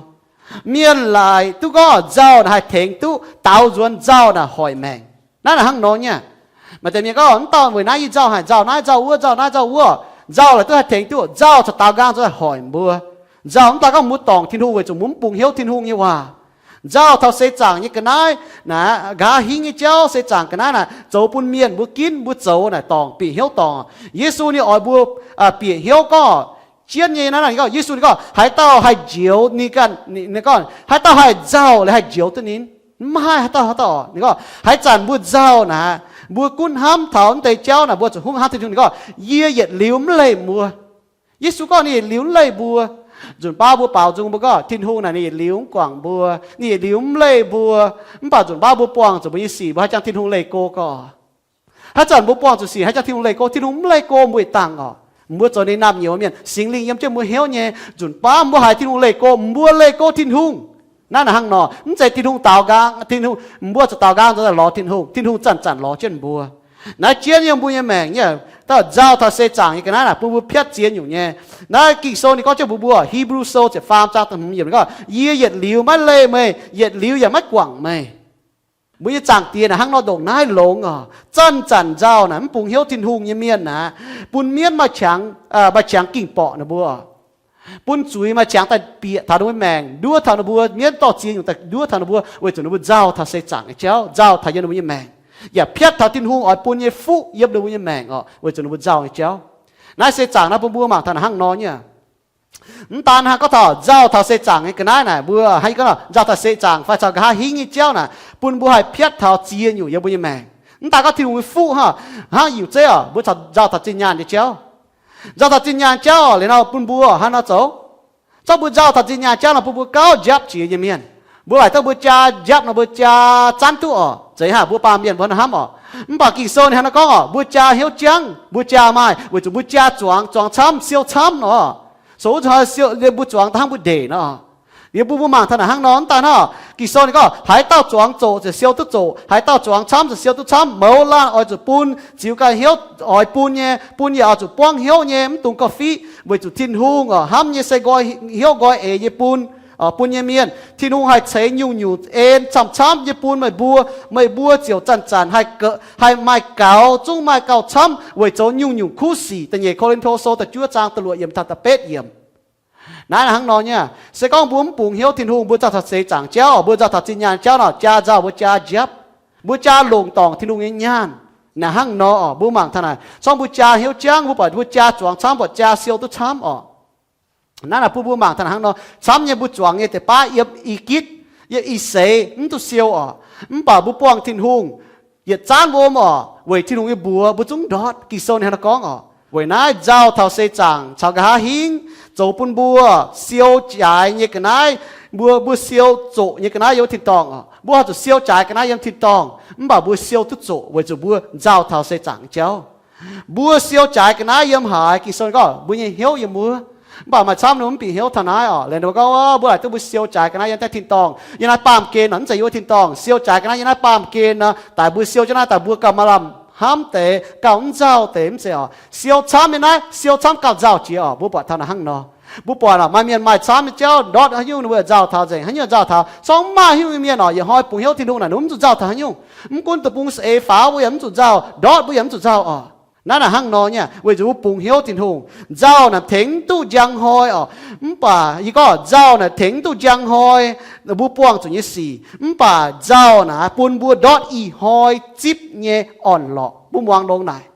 Mienh laaic duqv gorngv nzauh naaic haih tengx duqv daaux nzuonx, nzauh naaic hoic maengc. Naaiv naaic hnangv nor nyei. Maaih deix mienh gorngv, mv dauh weic naaiv yie nzauh haic, nzauh naaiv nzauh wuov, nzauh naaiv nzauh wuov. Nzauh laaic duqv haih tengx duqv, nzauh caux daaux nqaang nzauh hoic mbuo. Nzauh mv daaih gorngv mbuo dorngc Tin-Hungh weic zuqc mbuo mv bungx hnyouv Tin-Hungh nyei waac. Nzauh taux seix zaangc nyei ga'naaiv naaic, nqa'haav hingv nyei jauv, seix zaangc ga'naaiv naaic, zoux bun mienh mbuo ginv mbuo zoux naaic dorngc, bieqc hnyouv dorngc. Yesu ninh oix mbuo bieqc hnyouv gorngv, jienv nyei naaiv, ninh gorngv, Yesu ninh gorngv, haaix dauh haih njoux ninh ganh, ninh gorngv, haaix dauh haih nzauh liuz haih njoux duqv ninh? Mv haih haaix dauh, haaix dauh. Ninh gorngv, haaix zanc mbuo nzauh naaic, mbuo gunv hnamv taux mv deix jauv naaic, mbuo zuqc hungv hnamv Tin-Hungh. Ninh gorngv, yie yietc liuz mv leih mbuo. Yesu gorngv ninh yietc liuz mv leih mbuo. Nzunc baav mbuo baaux nzung mbuo gorngv Tin-Hungh naaic ninh yietc liuz mv guangc mbuo, ninh yietc liuz mv leih mbuo. Mv baac nzunc baav mbuo buangh zuqc mbuo nyei sic, mbuo haih jangx Tin-Hungh leih go gorqv. Haaix zanc mbuo buangh zuqc sic haih jangx Tin-Hungh leih go? Tin-Hungh mv leih go mbuo ih dangh oc. Mbuo zoux ninh naamh nyouz mienh, Singx Lingh yiem jienv mbuo hnyouv nyei. Nzunc baav mbuo haiz Tin-Hungh leih go, mbuo leih go Tin-Hungh. Naaiv naaic hnangv nor, mv zeiz Tin-Hungh daaux nqaang, Tin-Hungh, mbuo zuqc daaux nqaang nzunc lorz Tin-Hungh, Tin-Hungh zanc-zanc lorz jienv mbuo. Naaiv jienv yiem mbuo nyei maengc nyei, dauh nzauh taux seix zaangc nyei ga'naaiv naaic bun mbuo piatv ziex nyungc nyei. Naaiv Ging-Sou ninh gorngv jienv mbuox mbuo, Hipv^lu Sou ziepc faam zaang da'hmz yiemc ninh gorngv, yie yietc liuz maiv leih meih, yietc liuz yaac maiv guangc meih. Mbuo nyei Zaangc Diex naaic hnangv nor ndongc naaiv longx oc. Zanc-zanc nzauh naaic mv bungx hnyouv Tin-Hungh nyei mienh naaic, bun mienv maaih qangx, maaih qangx ging-borqc ninh mbuo, bun zuiz maaih qangx daaih bieqc taux ninh mbuo maengc, nduov taux ninh mbuo, mienv dorh ziex nyungc daaih nduov taux ninh mbuo, weic zuqc ninh mbuo nzauh taux seix zaangc nyei jauv, nzauh taux yiem ninh mbuo nyei maengc, yaac piatv taux Tin-Hungh oix bun nyei fuqv yiem ninh mbuo nyei maengc oc, weic zuqc ninh mbuo nzauh nyei jauv. Naaiv seix zaangc naaiv bun mbuo mangc taux naaic hnangv nor nyei. Mv daan hnangv gorngv taux nzauh taux seix zaangc nyei ga'naaiv naaic, mbuo hnangv yie gorngv nzauh taux seix zaangc fai caux nqa'haav hingv nyei jauv naaic, bun mbuo haih piatv taux ziex nyungc yiem mbuo nyei maengc. Mv daan gorngv Tin-Hungh nyei fuqv hnangv, hnangv Yuc Zeiv oc, mbuo nzauh taux zinh nyaanh nyei jauv. Nzauh taux zinh nyaanh jauv liuz nor bun mbuo hnangv nor zoux. Zorqv mbuo nzauh taux zinh nyaanh jauv nor bun mbuo gauh njapv jiex nyei mienh. Mbuo laaic duqv mbuo jaa njapv nor mbuo jaa zanv duqv oc. Zeiz hnangv mbuo baamh mienh mbuo hnangv nor hnamv oc. Mv baac Ging-Sou ninh hnangv nor gorngv oc, mbuo jaa hnyouv jangv, mbuo jaa maaih, weic zuqc mbuo jaa zuangx, zuangx camv, siou camv nor. Sou wuov zuqc siou, mbuo zuangx daaih hnangv mbuo ndeic nor. Liuz mbuo, mbuo mangc taux naaic hnangv nor, mv daan hnangv, Ging-Sou ninh gorngv, haaix dauh zuangx zoqc ziouc siou duqv zoqc, haaix dauh zuangx camv ziouc siou duqv camv. Mouz laanh oix zuqc bun, ziux ganh hnyouv oix bun nyei, bun yaac oix zuqc buangv hnyouv nyei, mv dungx gauh fiqv, weic zuqc Tin-Hungh oc, hnamv nyei se nqoi hnyouv nqoi eix nyei bun, bun nyei mienh. Tin-Hungh haih ceix nyungc-nyungc en camv-camv nyei bun meih mbuo, meih mbuo ziouc zanc-zanc haih, haih maaih gaux, zungv maaih gauh camv weic zoux nyungc-nyungc kuv sic. Da'nyeic Ko^lin^to Sou da'juov zaang da'luoqc yiemc taux da'betv yiemc. Naaiv hnangv nor nyei, se gorngv mbuo mv bungx hnyouv Tin-Hungh, mbuo nzauh taux seix zaangc jauv, mbuo nzauh taux zinh nyaanh jauv nor, jaa nzauh mbuo jaa njapv. Mbuo jaa longc dorngc Tin-Hungh nyei nyaanh. Naaiv hnangv nor oc, mbuo mangc taux naaic, corc mbuo jaa hnyouv jangv, mbuo buatc mbuo jaa zuangx camv, buatc jaa siou duqv camv oc. Naaiv naaic bun mbuo mangc taux naaiv hnangv nor, camv nyei mbuo zuangx nyei deix baav yiem i gitv, yiem i seix mv duqv siou oc. Mv baac mbuo buangh Tin-Hungh yietc zaanv wuom oc, weic Tin-Hungh nyei mbuox mbuo zungv ndortv. Ging-Sou ninh hnangv nor gorngv oc. Weic naaiv nzauh taux seix zaangc caux nqa'haav hingv zoux bun mbuo siou jaaix nyei ga'naaiv, mbuo, mbuo siou zoqc nyei ga'naaiv yiem wuov tin-dorngh oc. Mbuo haih zuqc siou jaaix ga'naaiv yiem tin-dorngh, mv baac mbuo siou duqv zoqc weic zuqc mbuo nzauh taux seix zaangc nyei jauv. Mbuo siou jaaix ga'naaiv yiem haaix? Ging-Sou gorngv mbuo nyei hnyouv yiem wuov. Mv baac maaih camv ninh mbuo mv bieqc hnyouv taux naaiv oc. Laengz ninh mbuo gorngv, mbuo laaic duqv mbuo siou jaaix ga'naaiv yiem naaiv tin-dorngh, yiem naaiv baamh gen nor, mv zeiz yiem wuov tin-dorngh. Siou jaaix ga'naaiv yiem naaiv baamh gen nor, daaih mbuo siou jienv naaiv daaih mbuo gauh maaih lamh hnamv deix, gauh mv nzauh deix, mv zeiz oc. Siou camv yiem naaiv, siou camv gauh nzauh jiex oc. Mbuo buatc taux naaic hnangv nor. Mbuo buatc oc, maaih mienh maaih camv nyei jauv ndortv haaix nyungc ninh mbuo nzauh taux nzengc, haaix nyungc nzauh taux, corc mv maaih haaix nyungc nyei mienh oc, yietc hnoi bungx hnyouv Tin-Hungh naaic ninh mv zuqc nzauh taux haaix nyungc. Mv gunv deic-bung saeng-eix faaux mbuo yaac mv zuqc nzauh, ndortv mbuo yaac mv zuqc nzauh oc. Naaiv naaic hnangv nor nyei, weic zuqc mbuo bungx hnyouv Tin-Hungh. Nzauh naaic tengx mv duqv njang hnoi oc. Mv baac yie gorngv nzauh naaic tengx mv duqv njang hnoi mbuo buangh zuqc nyei sic. Mv baac nzauh naaic bun mbuo ndortv ih hnoi zipv nyei orn-lorqc. Mbuo muangx longx naaic.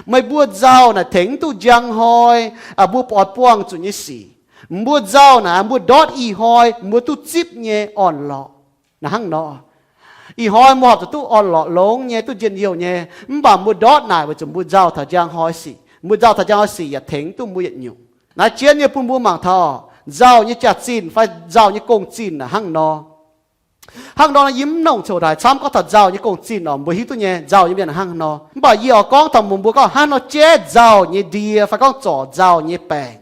Meih mbuo nzauh naaic tengx mv duqv njang hnoi mbuo oix buangh zuqc nyei sic. Mbuo nzauh naaic mbuo ndortv ih hnoi mbuo duqv zipv nyei orn-lorqc. Naaic hnangv nor, ih hnoi mbuo horpc zuqc duqv orn-lorqc longx nyei, duqv njien-youh nyei, mv baac mbuo ndortv naaic weic zuqc mbuo nzauh taux njang hnoi sic. Mbuo nzauh taux njang hnoi sic yaac tengx duqv mbuo yietc nyungc. Naaiv jienv nyei bun mbuo mangc taux nzauh nyei jaax-zinh fai nzauh nyei gong-zinh naaic hnangv nor. Hnangv nor, yie mv nongc coux daaih camv gorngv taux nzauh nyei gong-zinh oc, mbuo hiuv duqv nyei, nzauh nyei mienh hnangv nor. Mv baac yie oix gorngv taux mbuox mbuo gorngv hnangv nor jaiv nzauh nyei ndie fai gorngv zorc nzauh nyei baengc.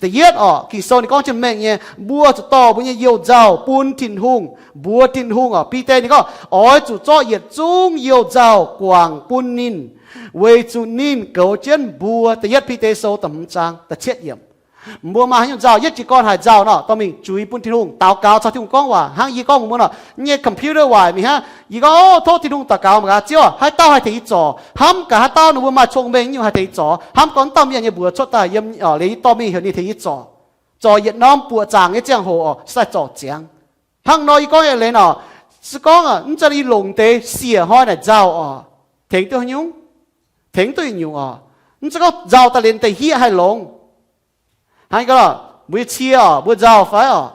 Da'yietv oc, Ging-Sou ninh gorngv jienv mengh nyei, mbuo zuqc dorh mbuo nyei you-nzauh bun Tin-Hungh, mbuox Tin-Hungh oc. Bide ninh gorngv, oix zuqc zorqv yietc zungv you-nzauh guangc bun ninh, weic zuqc ninh goux jienv mbuo. Da'yietv Bide Sou da'hmz zaang da'cietv yiemc. Mbuo maaih haaix nyungc nzauh, yietv jiez gorn haiz nzauh nor, dorh mingh juix bun Tin-Hungh, daux gaux caux Tin-Hungh gorngv waac. Hnangv yie gorngv mbuox mbuo nor, nyei computer waaic mingh hnangv, yie gorngv, o, tov Tin-Hungh daux gaux mangc gaax, Ziouv, haaix dauh haih tengx yie zorc, hnamv gaax haaix dauh ninh mbuo maaih cong-mengh nyungc haih tengx yie zorc, hnamv gorngv dauh mienh nyei mbuox cuotv daaih yiem, o, liuz yie dorh mingh heuc ninh tengx yie zorc. Zorc yietc norm buoqc zaangc nyei ziangh hoc oc, se daaih zorc ziangx. Hnangv nor yie gorngv nyei leiz nor, se gorngv mv zeiz yie longc deix siec hnoi naaic nzauh oc, tengx duqv haaix nyungc? Tengx duqv yietc nyungc oc. Mv zeiz gorngv nzauh daaih liuz deix hieqv haih longx. Hnangv gorngv mbuo nyei cie oc, mbuo nzauh fai oc?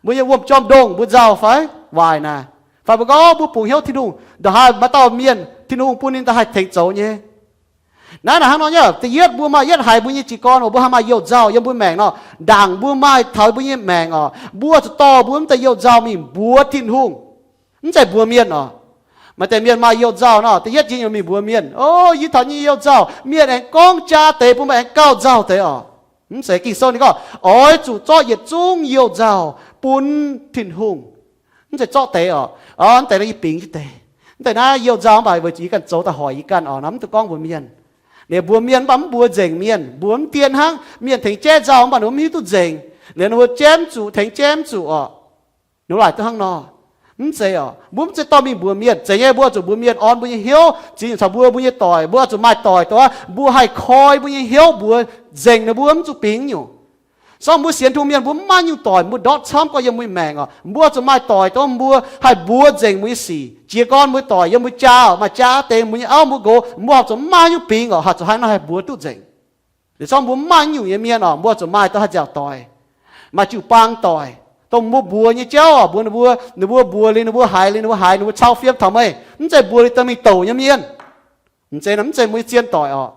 Mbuo nyei wuom-jorm ndongh mbuo nzauh fai? Waaic naaic. Fai mbuo gorngv mbuo bungx hnyouv Tin-Hungh, ndongc haaix maaih dauh mienh Tin-Hungh bun ninh daaih haih tengx zoux nyei. Naaiv naaic hnangv nor nyei. Da'yietv mbuo maaih yietv haiz mbuo nyei jiez gorn oc, mbuo haih maaih you-nzauh yiem mbuo maengc nor, ndaangc mbuo maaih taux mbuo nyei maengc oc, mbuo zuqc dorh mbuo mv deix you-nzauh mingh mbuox Tin-Hungh. Mv zeiz mbuox mienh oc. Maaih deix mienh maaih you-nzauh nor, da'yietv jiex nyungc mingh mbuox mienh, o, yie taux nyei you-nzauh, mienh aengx gorngv jaa deix bun meih, aengx gauh nzauh deix oc. Mv zeiz. Ging-Sou ninh gorngv oix zuqc zorqv yietc zungv you-nzauh bun Tin-Hungh. Mv zeiz zorqv deix oc. O, mv deix naaiv yie bingx jienv deix. Mv deix naaiv you-nzauh mv baac weic zuqc yie ganh zoux daaih hoic yie ganh oc, nor mv duqv gorngv mbuox mienh. Liuz mbuox mienh mv baac mv mbuox nzengc mienh, mbuox mv dien hnangv. Mienh tengx jaiv nzauh mv baac ninh mbuo mv hiuv duqv nzengc. Liuz ninh mbuo jaiv mv zuqc, tengx jaiv mv zuqc oc. Ninh mbuo laaic duqv hnangv nor. Mv zeiz oc, mbuo mv zeiz dorh mingh mbuox mienh. Zeiz nyei, mbuo zuqc mbuox mienh orn mbuo nyei hnyouv, ziex nyungc caux mbuo, mbuo nyei doic, mbuo oix zuqc maaih doic dongh mbuo haih koi mbuo nyei hnyouv mbuox nzengc ninh mbuo mv zuqc bingx nyungc. Se gorngv mbuo sienx Tin-Hungh mienh mbuo mv maaih nyungc doic mbuo ndortv camv gorngv yiem mbuo nyei maengc oc, mbuo oix zuqc maaih doic dongh mbuo haih mbuox nzengc mbuo nyei sic. Jiez gorn mbuo doic yiem mbuo jaa oc, maaih jaa deix mbuo nyei auv mbuo nqox, mbuo oix zuqc mv maaih haaix nyungc bingx oc, haih zuqc haaix nor haih mbuox duqv nzengc. Liuz se gorngv mbuo mv maaih nyungc nyei mienh oc, mbuo oix zuqc maaih dongh haih nziaauc doic, maaih jiu-baang doic, dongh mbuo mbuox nyei jauv oc, mbuox ninh mbuo, ninh mbuo mbuox liuz ninh mbuo haiz liuz ninh mbuo haiz ninh mbuo cau fiem taux meih, mv zeiz mbuox liuz dorh mingh douc nyei mienh. Mv zeiz nor, mv zeiz mbuo nyei zien doic oc.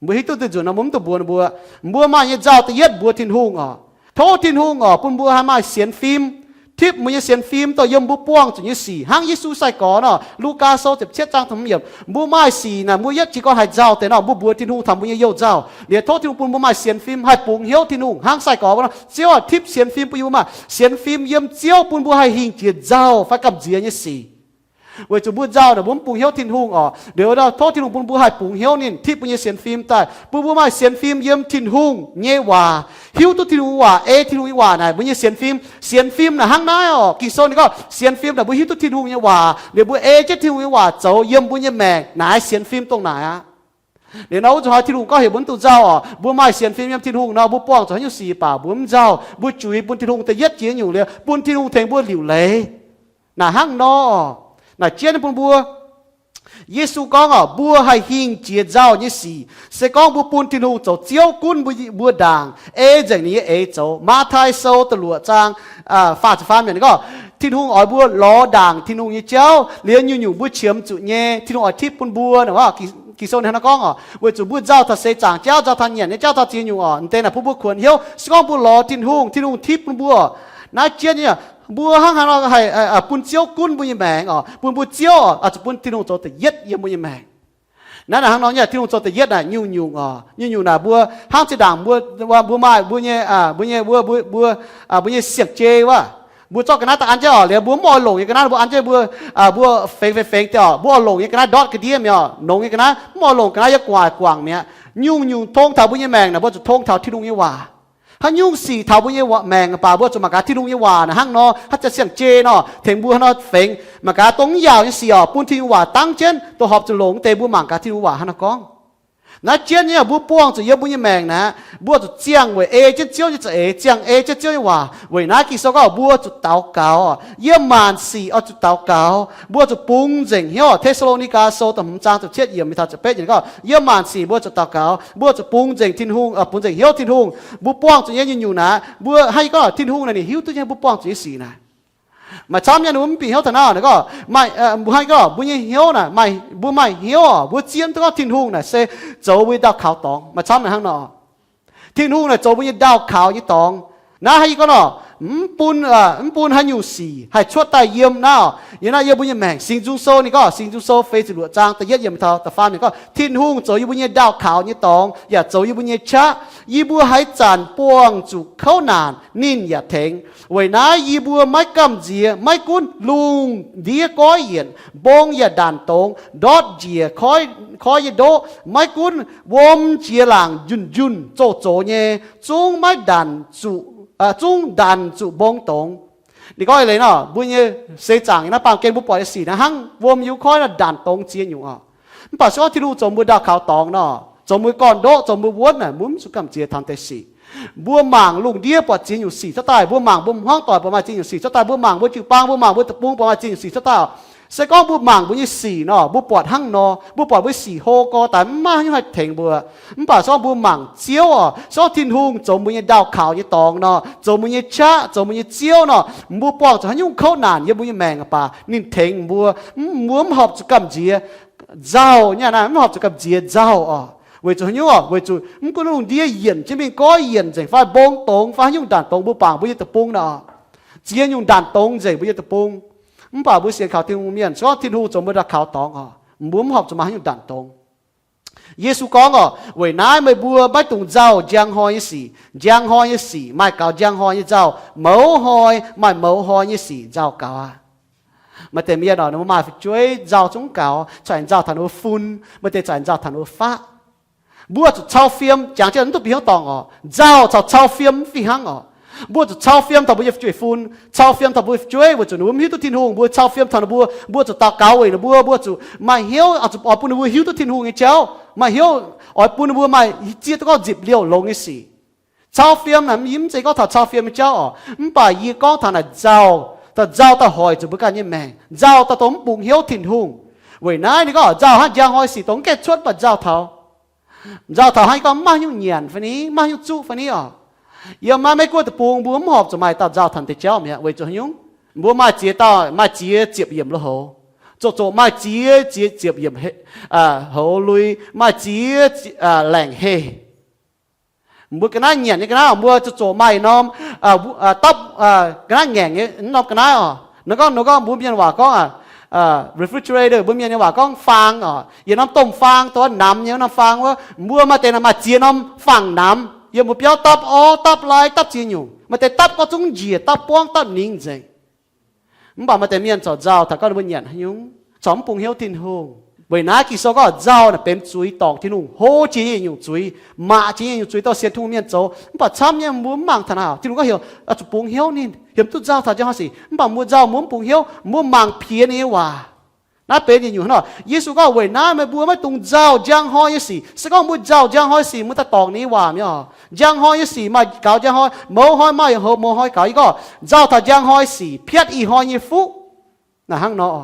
Mbuo hiuv duqv duqv nzunc nor mbuo mv duqv mbuox ninh mbuo. Mbuo maaih nyei nzauh da'yietv mbuox Tin-Hungh oc. Tov Tin-Hungh oc bun mbuo haih maaih sienx fim, tipv mbuo nyei sienx fim dongh yiem mbuo buangh zuqc nyei sic. Hnangv Yesu sai-gorx nor, Lugaa Sou ziepc cietv zaang da'hmz yiemc, mbuo maaih sic naaic mbuo yietv jiez gorn haaix nzauh deix nor, mbuo mbuox Tin-Hungh taux mbuo nyei you-nzauh. Liuz tov Tin-Hungh bun mbuo maaih sienx fim haih bungx hnyouv Tin-Hungh hnangv sai-gorx wuov nor, Ziouv oix tipv sienx fim bun yie mbuo maaih sienx fim yiem Ziouv bun mbuo haih hingh jiex nzauh fai gamh nziex nyei sic. Weic zuqc mbuo nzauh naaic mbuo mv bungx hnyouv Tin-Hungh oc. Liuz nor tov Tin-Hungh bun mbuo haih bungx hnyouv ninh, tipv mbuo nyei sienx fim daaih, bun mbuo maaih sienx fim yiem Tin-Hungh nyei waac, hiuv duqv Tin-Hungh nyei waac, ei Tin-Hungh nyei waac naaic mbuo nyei sienx fim. Sienx fim naaic hnangv naaiv oc. Ging-Sou ninh gorngv sienx fim naaic mbuo hiuv duqv Tin-Hungh nyei waac liuz mbuo ei jienv Tin-Hungh nyei waac zoux yiem mbuo nyei maengc naaic, sienx fim dongh naaic aqv. Liuz nor wuov zuqc hnoi Tin-Hungh gorngv heuc mbuo mv dungx nzauh oc, mbuo maaih sienx fim yiem Tin-Hungh nor, mbuo buangh zuqc haaix nyungc sic baac mbuo mv nzauh, mbuo juix bun Tin-Hungh da'yietv jiex nyungc liuz bun Tin-Hungh tengx mbuo liuc leiz. Naaic hnangv nor, naaic jienv bun mbuo. Yesu gorngv oc, mbuo haih hingh jiex nzauh nyei sic se gorngv mbuo bun Tin-Hungh zoux Ziouv gunv mbuo, mbuo ndaangc, ei nzengc ninh nyei eix zoux. Matv^taai Sou da'luoqc zaang faah ziepc faam yiemc gorngv, Tin-Hungh oix mbuo lorz ndaangc Tin-Hungh nyei jauv, liuz nyungc-nyungc mbuo qiemx zuqc nyei Tin-Hungh oix tipv bun mbuo. Ging-Sou ninh hnangv nor gorngv oc, weic zuqc mbuo nzauh taux seix zaangc jauv, nzauh taux nyanc nyei jauv, taux ziex nyungc oc. Mv deix naaic bun mbuo kuonx hnyouv. Se gorngv mbuo lorz Tin-Hungh, Tin-Hungh tipv bun mbuo oc. Naaiv jienv nyei, mbuo hnangv haaix nor haih bun Ziouv gunv mbuo nyei maengc oc, bun mbuo Ziouv oc, oix zuqc bun Tin-Hungh zoux da'yietv yiem mbuo nyei maengc. Naaiv naaic hnangv nor nyei, Tin-Hungh zoux da'yietv naaic nyungc-nyungc oc. Nyungc-nyungc naaic mbuo hnangv zinh ndaangc mbuo, mbuo maaih mbuo nyei, mbuo nyei, mbuo, mbuo, mbuo nyei siang-jei wuov, mbuo zorqv ga'naaiv daaih an jienv oc, liuz mbuo mv oix longc nyei ga'naaiv, mbuo an jienv mbuo, mbuo fengx fengx fengx daaih oc, mbuo oix longc nyei ga'naaiv ndortv ga'ndiev mi'aqv oc, nongx nyei ga'naaiv, mv oix longc ga'naaiv yiem gu'nguaaic guangc mi'aqv. Nyungc-nyungc tong taux mbuo nyei maengc naaic mbuo zuqc tong taux Tin-Hungh nyei waac. Haaix nyungc sic taux mbuo nyei maengc baac mbuo zuqc mangc gaax Tin-Hungh nyei waac naaic hnangv nor, haaix zanc siang-jei nor, tengx mbuo haaix nor fengx. Mangc gaax dongh mv yaauc nyei sic oc, bun Tin-Hungh waac dangv jienv, dongh horpc zuqc longc deix mbuo mangc gaax Tin-Hungh waac haaix nor gorngv. Naaiv jienv nyei mbuo buangh zuqc yiem mbuo nyei maengc naaic, mbuo zuqc ziangh weic ei jienv Ziouv nyei za'eix, ziangh ei jienv Ziouv nyei waac. Weic naaiv Ging-Sou gorngv mbuo zuqc daux gaux, yiem maanc sic oix zuqc daux gaux, mbuo zuqc bungx nzengc hnyouv. Te^saa^lo^ni^gaa Sou da'hmz zaang ziepc cietv yiemc mingh taux ziepc betv yiemc gorngv, yiem maanc sic mbuo zuqc daux gaux, mbuo zuqc bungx nzengc Tin-Hungh, bungx nzengc hnyouv Tin-Hungh. Mbuo buangh zuqc nyei nyungc-nyungc naaic, mbuo hnangv yie gorngv Tin-Hungh naaic ninh hiuv duqv nyei mbuo buangh zuqc nyei sic naaic. Maaih camv nyei ninh mbuo mv bieqc hnyouv taux naaiv oc. Ninh gorngv, mbuo hnangv yie gorngv mbuo nyei hnyouv naaic, mbuo maaih hnyouv oc, mbuo zien duqv gorngv Tin-Hungh naaic se zoux mbuo nyei ndaauh kaux dorngx. Maaih camv naaic hnangv nor, Tin-Hungh naaic zoux mbuo nyei ndaauh kaux nyei dorngx. Naaiv hnangv yie gorngv nor, mv bun, mv bun haaix nyungc sic haih cuotv daaih yiem naaiv oc. Yiem naaiv yiem mbuo nyei maengc, Singx Nzung Sou ninh gorngv, Singx Nzung Sou feix ziepc luoqc zaang da'yietv yiemc taux da'faam yiemc gorngv, Tin-Hungh zoux yie mbuo nyei ndaauh kaux nyei dorngx yaac zoux yie mbuo nyei qaqv. Yie mbuo haaix zanc buangh zuqc kouv naanc, ninh yaac tengx. Weic naaiv yie mbuo maiv gamh nziex, maiv gunv lungh ndiev goiv yienc, mbong yaac ndanc dongz, ndortv njiec koi nyei ndoqv, maiv gunv wuom jiex laangc njunh njunh zoux zoux nyei, zungv maiv ndanc zuqc, zungv ndanc zuqc mbong dongz. Ninh gorngv leiz nor, mbuo nyei seix zaangc naaiv baamh gen mbuo buatc nyei sic naaiv hnangv wuom yiem koi nor ndanc dongz ziex nyungc oc. Mv baac se gorngv Tin-Hungh zoux mbuo ndaauh kaux dorngx nor, zoux mbuo gorn-ndoqv, zoux mbuo wuonv naaic, mbuo mv zuqc gamh nziex taux deix sic. Mbuo mangc lungh ndiev buatc ziex nyungc sic cuotv daaih, mbuo mangc mbuo hmuangv doic buatc maaih ziex nyungc sic cuotv daaih, mbuo mangc mbuo jiu-baang, mbuo mangc mbuo deic-bung buatc maaih ziex nyungc sic cuotv daaih oc. Se gorngv mbuo mangc mbuo nyei sic nor, mbuo buatc hnangv nor, mbuo buatc mbuo nyei sic hlo gorx daaih, mv maaih haaix nyungc haih tengx mbuo. Mv baac se gorngv mbuo mangc Ziouv oc, se gorngv Tin-Hungh zoux mbuo nyei ndaauh kaux nyei dorngx nor, zoux mbuo nyei qaqv, zoux mbuo nyei Ziouv nor, mbuo buangh zuqc haaix nyungc kouv naanc yiem mbuo nyei maengc baac ninh tengx mbuo. Mbuo mv horpc zuqc gamh nziex nzauh nyei naaiv, mv horpc zuqc gamh nziex nzauh oc. Weic zuqc haaix nyungc oc? Weic zuqc mv gunv lungh ndiev yienc jienv mingh goiv yienc nzengc fai mbong dongz fai haaix nyungc ndanc dongz, mbuo bangc mbuo nyei deic-bung nor, ziex nyungc ndanc dongz nzengc mbuo nyei deic-bung. Mv baac mbuo sienx kaux Tin-Hungh mienh, se gorngv Tin-Hungh zoux mbuo ndaauh kaux dorngx oc, mbuo mv horpc zuqc maaih haaix nyungc ndanc dongz. Yesu gorngv oc, weic naaiv meih mbuo maiv dungx nzauh njang hnoi nyei sic. Njang hnoi nyei sic maaih gaux njang hnoi nyei nzauh, mouz hnoi maaih mouz hnoi nyei sic nzauh gaux aqv. Maaih deix mienh oc, ninh mbuo maaih fu'jueiv nzauh zungv gaux, caux nzauh taux ninh mbuo fun, maaih deix caux nzauh taux ninh mbuo faqv. Mbuo zuqc cau fiem, jangx jienv mv duqv bieqc hnyouv dorngc oc. Nzauh caux cau fiem mv fih hnangv oc. Mbuo zuqc cau fiem taux mbuo nyei fu'jueiv fun, cau fiem taux mbuo fu'jueiv weic zuqc ninh mbuo mv hiuv duqv Tin-Hungh, mbuo cau fiem taux ninh mbuo, mbuo zuqc daux gaux weic ninh mbuo, mbuo zuqc maaih hnyouv oix zuqc oix bun ninh mbuo hiuv duqv Tin-Hungh nyei jauv, maaih hnyouv oix bun ninh mbuo maaih zieqv duqv gorngv nzipc liouh longx nyei sic. Cau fiem naaic yie mv zeiz gorngv taux cau fiem nyei jauv oc, mv baac yie gorngv taux naaic nzauh, daaih nzauh daaih hoic zuqc mbuo ganh nyei maengc, nzauh daaih dongh mv bungx hnyouv Tin-Hungh. Weic naaiv ninh gorngv nzauh hnangv njang hnoi sic dongh mv gaengh cuotv, mv baac nzauh taux, nzauh taux hnangv yie gorngv mv maaih haaix nyungc nyanc fai ni, mv maaih haaix nyungc zuqv fai ni oc. Yiem naaiv Meiv-Guoqv deic-bung mbuo mv horpc zuqc maaih dauh nzauh taux deix jauv mi'aqv, weic zuqc haaix nyungc? Mbuo maaih ziex dauh, maaih ziex ziepc yiemc lui-houx, zoqc zoqc maaih ziex, ziex ziepc yiemc, houx lui, maaih ziex, laengc heh. Mbuo ga'naaiv nyanc nyei ga'naaiv, mbuo zoqc zoqc maaih norm, dapv, ga'naaiv ngaengc nyei norm ga'naaiv oc. Nor gorngv, nor gorngv mbuo mienh waac gorngv refrigerator, mbuo mienh nyei waac gorngv faang oc, yietc norm domh faang, dongh namx nyei norm faang wuov, mbuo maaih deix naaic maaih ziex norm faang-namx, yiem mbuo biauv dapv orv, dapv lai, dapv ziex nyungc, maaih deix dapv gorngv zungv njiec, dapv buangv, dapv ningx nzengc. Mv baac maaih deix mienh corc nzauh taux gorngv ninh mbuo nyanc haaix nyungc, corc mv bungx hnyouv Tin-Hungh. Weic naaiv Ging-Sou gorngv nzauh naaic benx zuiz dorngc Tin-Hungh, hlo jiex nyei nyungc zuiz, maac jiex nyei nyungc zuiz dorh sienx Tin-Hungh mienh zoux. Mv baac camv nyei mbuo mv mangc taux naaic, Tin-Hungh gorngv heuc oix zuqc bungx hnyouv ninh, heuc mv duqv nzauh taux njang hnoi sic. Mv baac mbuo nzauh mbuo mv bungx hnyouv, mbuo mangc piex ninh nyei waac. Naaiv benx yietc nyungc hnangv nor. Yesu gorngv, weic naaiv meih mbuo maiv dungx nzauh njang hnoi nyei sic. Se gorngv mbuo nzauh njang hnoi sic, mbuo daaih dorngc ninh nyei waac mi'aqv. Njang hnoi nyei sic maaih gaux njang hnoi, mouz hnoi maaih mouz hnoi gaux. Yie gorngv nzauh taux njang hnoi sic, piatv ih hnoi nyei fuqv. Naaic hnangv nor.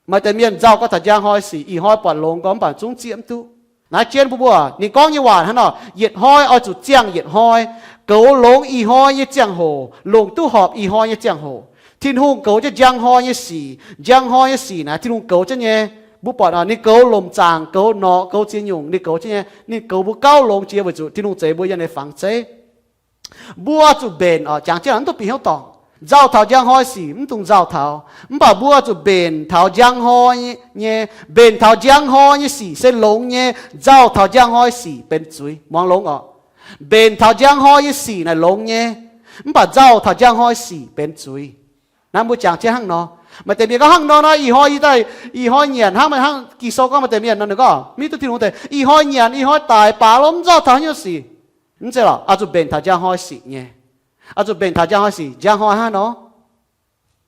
Maaih deix mienh nzauh gorngv taux njang hnoi sic, ih hnoi buatc longx gorngv mv baac zungv zieqv mv duqv. Naaiv jienv mbuo mbuo, ninh gorngv nyei waac hnangv nor, yietc hnoi oix zuqc ziangh yietc hnoi, goux longx ih hnoi nyei ziangh hoc, longc duqv horpc ih hnoi nyei ziangh hoc. Tin-Hungh goux jienv njang hnoi nyei sic, njang hnoi nyei sic naaic Tin-Hungh goux jienv nyei. Mbuo buatc ninh goux lomc zaangc, goux norqc, goux ziex nyungc, ninh goux jienv nyei. Ninh goux mbuo gauh longx jiex weic zuqc Tin-Hungh zeix mbuo yiem ninh fangx zeiv. Mbuo zuqc mbenc oc, jangx jienv mv dungx bieqc hnyouv dorngc. Nzauh taux njang hnoi sic mv dungx nzauh taux, mv baac mbuo zuqc mbenc taux njang hnoi nyei, mbenc taux njang hnoi nyei sic se longx nyei, nzauh taux njang hnoi sic benx zuiz. Muangx longx oc. Mbenc taux njang hnoi nyei sic naaic longx nyei, mv baac nzauh taux njang hnoi sic benx zuiz. Naaiv mbuo jangx jienv hnangv nor. Maaih deix mienh gorngv hnangv nor nor, ih hnoi yie daaih, ih hnoi nyanc hnangv, hnangv Ging-Sou gorngv maaih deix mienh nor ninh gorngv, mv hiuv duqv Tin-Hungh deix, ih hnoi nyanc, ih hnoi daic baac lo mv nzauh taux haaix nyungc sic. Mv zeiz lorqc, oix zuqc mbenc taux njang hnoi sic nyei. Oix zuqc mbenc taux njang hnoi sic, njang hnoi hnangv nor.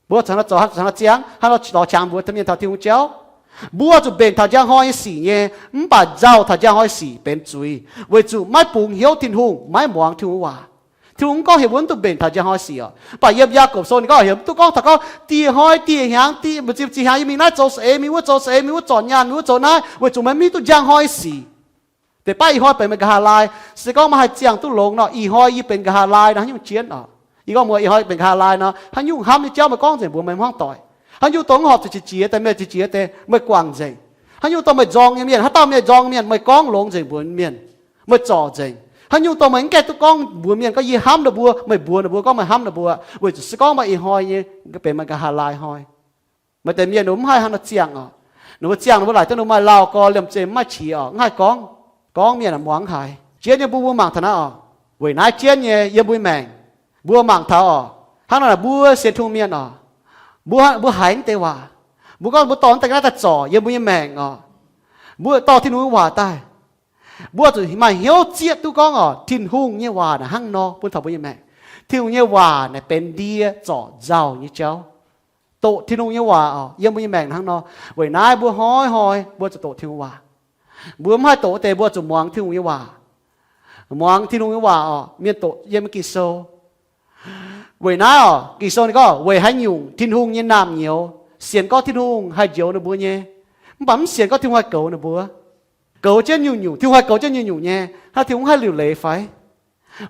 Mbuo caux nor zoux, caux nor ziangh, hnangv nor lorz qangx mbuox mienh taux Tin-Hungh jauv. Mbuo zuqc mbenc taux njang hnoi nyei sic nyei, mv baac nzauh taux njang hnoi sic benx zuiz, weic zuqc maiv bungx hnyouv Tin-Hungh, maiv muangx Tin-Hungh waac. Tin-Hungh mv gorngv heuc mbuo mv dungx mbenc taux njang hnoi sic oc. Mv baac yiem Yaagorpc Sou ninh gorngv heuc mv duqv gorngv taux gorngv dieh hnoi dieh hnyangx, dieh, mbuo ziex hnyangx yie mingh naaiv zoux saeng-eix, mingh wuov zoux saeng-eix, mingh wuov zornc nyaanh, mingh wuov zoux naaiv, weic zuqc meih mv hiuv duqv njang hnoi sic. Deix baav ih hnoi benx meih nqa'haav laai. Se gorngv maiv haih ziangh duqv longx nor, ih hnoi yie benx nqa'haav laai nor haaix nyungc jienv oc. Yie gorngv muoz, ih hnoi benx nqa'haav laai nor haaix nyungc hnamv nyei jauv meih gorngv nzengc mbuox meih hmuangv doic. Haaix nyungc dongh mv horpc zuqc qiex jiez deix, meih qiex jiez deix, meih guangc nzengc. Haaix nyungc dongh meih nzorng nyei mienh, haaix dauh mienh nzorng mienh, meih gorngv longx nzengc mbuox mienh, meih zorc nzengc. Haaix nyungc dongh meih mv gaengh duqv gorngv mbuox mienh gorngv yie hnamv ninh mbuo, meih mbuox ninh mbuo gorngv meih hnamv ninh mbuo, weic zuqc se gorngv maaih ih hnoi nyei benx meih nqa'haav laai hnoi. Maaih deix mienh ninh mbuo mv haih hnangv nor ziangh oc. Ninh mbuo ziangh ninh mbuo laaic duqv ninh maaih lauh gorx liemh zeih mv maaih qiex oc, mv haih gorngv. Gorngv mienh muangx mv haiz. Jienv nyei mbuo, mbuo mangc taux naaiv oc. Weic naaiv jienv nyei yiem mbuo nyei maengc, mbuo mangc taux oc, hnangv nor naaic mbuo sienx Tin-Hungh mienh oc, mbuo, mbuo haiz mv deix waac. Mbuo gorngv mbuo dorh mv deix ga'naaiv daaih zorc yiem mbuo nyei maengc oc. Mbuo dorh Tin-Hungh nyei waac daaih. Mbuo zuqc maaih hnyouv zieqv duqv gorngv oc, Tin-Hungh nyei waac naaic hnangv nor bun taux mbuo nyei maengc. Tin-Hungh nyei waac naaic benx ndie zorc nzauh nyei jauv. Doqc Tin-Hungh nyei waac oc, yiem mbuo nyei maengc hnangv nor. Weic naaiv mbuo hnoi-hnoi mbuo zuqc doqc Tin-Hungh waac. Mbuo mv haih doqc deix, mbuo zuqc muangx Tin-Hungh nyei waac, muangx Tin-Hungh nyei waac oc, mienh doqc yiem Ging-Sou. Weic naaiv oc, Ging-Sou ninh gorngv weic haaix nyungc Tin-Hungh nyei naamh nyouz sienx gorngv Tin-Hungh haih njoux ninh mbuo nyei, mv baac mv sienx gorngv Tin-Hungh haih goux ninh mbuo. Goux jienv nyungc-nyungc, Tin-Hungh haih goux jienv nyungc-nyungc nyei, hnangv Tin-Hungh mv haih liuc leiz fai?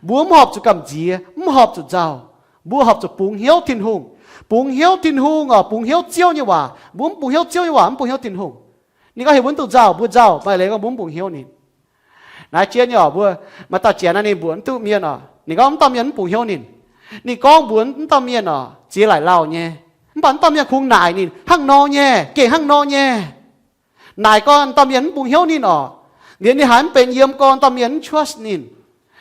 Mbuo mv horpc zuqc gamh nziex, mv horpc zuqc nzauh. Mbuo horpc zuqc bungx hnyouv Tin-Hungh. Bungx hnyouv Tin-Hungh oc, bungx hnyouv Ziouv nyei waac. Mbuo mv bungx hnyouv Ziouv nyei waac, mv bungx hnyouv Tin-Hungh. Ninh gorngv heuc mbuo mv dungx nzauh, mbuo nzauh, maaih leiz gorngv mbuo mv bungx hnyouv ninh. Naaiv jienv nyei oc, mbuo maaih dauh janx naaiv ninh mbuox mv duqv mienh oc, ninh gorngv mv dauh mienh mv bungx hnyouv ninh. Ninh gorngv mbuox mv dauh mienh oc, ziex laaic lauh nyei. Mv baac mv dauh mienh kungx naaic ninh, hnangv nor nyei, gengh hnangv nor nyei. Naaic gorn dauh mienh mv bungx hnyouv ninh oc, liuz ninh haiz mv benx yiem gorn dauh mienh mv trust ninh.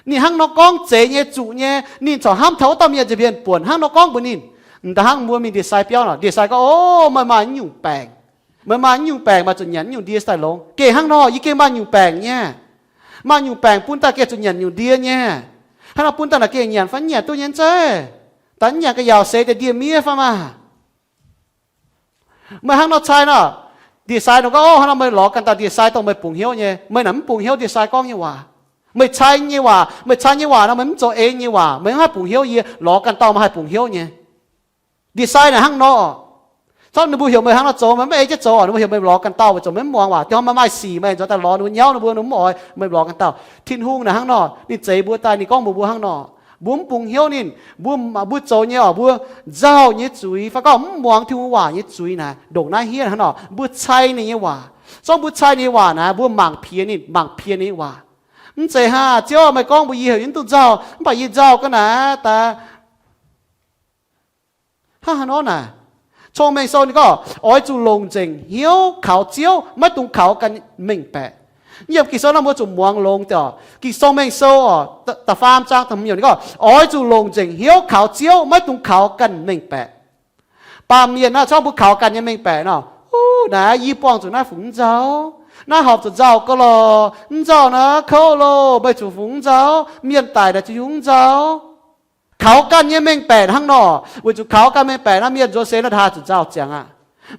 Ninh hnangv nor gorngv zeiz nyei, zuqc nyei, ninh corc hnamv taux wuov dauh mienh nza'hmien buonc hnangv nor gorngv mbuox ninh. M'daaih hnangv mbuo mingh ndie-sai biauv nor, ndie-sai gorngv, O, meih maaih nyungc baengc. Meih maaih nyungc baengc, meih zuqc nyanc nyungc ndie daaih longx. Gengh hnangv nor, yie gengh maaih nyungc baengc nyei. Maaih nyungc baengc bun daaih gengh zuqc nyanc nyungc ndie nyei. Hnangv nor bun daaih naaic gengh nyanc fai mv nyanc duqv nyei zeiv? Daaih mv nyanc ga'yaauc seix deix ndie-miev fai maah? Meih hnangv nor cai nor, ndie-sai nor gorngv, O, hnangv nor meih lorz ganh dauh ndie-sai dongh meih bungx hnyouv nyei. Meih naaic mv bungx hnyouv ndie-sai gorngv nyei waac. Meih cai nyei waac, meih cai nyei waac nor meih mv zoux eix nyei waac, meih mv haih bungx hnyouv yie. Lorz ganh dauh meih haih bungx hnyouv nyei. Ndie-sai naaic hnangv nor. Corc ninh mbuo heuc meih hnangv nor zoux, meih mv ei jienv zoux oc. Ninh mbuo heuc meih lorz ganh dauh weic zuqc meih mv muangx waac. Dieh hnoi meih maaih sic, meih nzuonx daaih lorz ninh mbuo, nyauv ninh mbuo, ninh mbuo mv oix, meih lorz ganh dauh. Tin-Hungh naaic hnangv nor, ninh zeix mbuo daaih, ninh gorngv mbuox mbuo hnangv nor. Mbuo mv bungx hnyouv ninh, mbuo, mbuo zoux nyei oc, mbuo nzauh nyei zuiz fai gorngv mv muangx Tin-Hungh waac nyei zuiz naaic, ndongc naaiv hniev hnangv nor, mbuo cai ninh nyei waac. Zorqv mbuo cai ninh nyei waac naaic, mbuo mangc piex ninh, mangc piex ninh nyei waac. Mv zeiz hnangv, Ziouv, meih gorngv mbuox yie heuc yie mv dungx nzauh, mv baac yie nzauh ga'naaiv daaih. Hnangv haaix nor naaic? Cong-Mengh Sou ninh gorngv, Oix zuqc longc nzengc hnyouv kaux Ziouv, maiv dungx kaux ganh mengh baeqc. Yiem Ging-Sou naaiv mbuo zuqc muangx longx deix oc. Ging-Sou, Mengh Sou oc, da'faam zaang da'hmz yiemc ninh gorngv, Oix zuqc longc nzengc hnyouv kaux Ziouv, maiv dungx kaux ganh mengh baeqc. Baamh mienh naaiv, corc mbuo kaux ganh nyei mengh baeqc nor, Uv, naaiv yie buangh zuqc naaiv fungx mv nzauh? Naaiv horpc zuqc nzauh gau lorqc. Mv nzauh naaiv kouv loh, meih zuqc fungx mv nzauh? Mienh daic naaic zuqc hiuv mv nzauh? Kaux ganh nyei mengh baeqc hnangv nor, weic zuqc kaux ganh mengh baeqc naaiv mienh nzuonx seix naaiv nda zuqc nzauh ziangx aqv.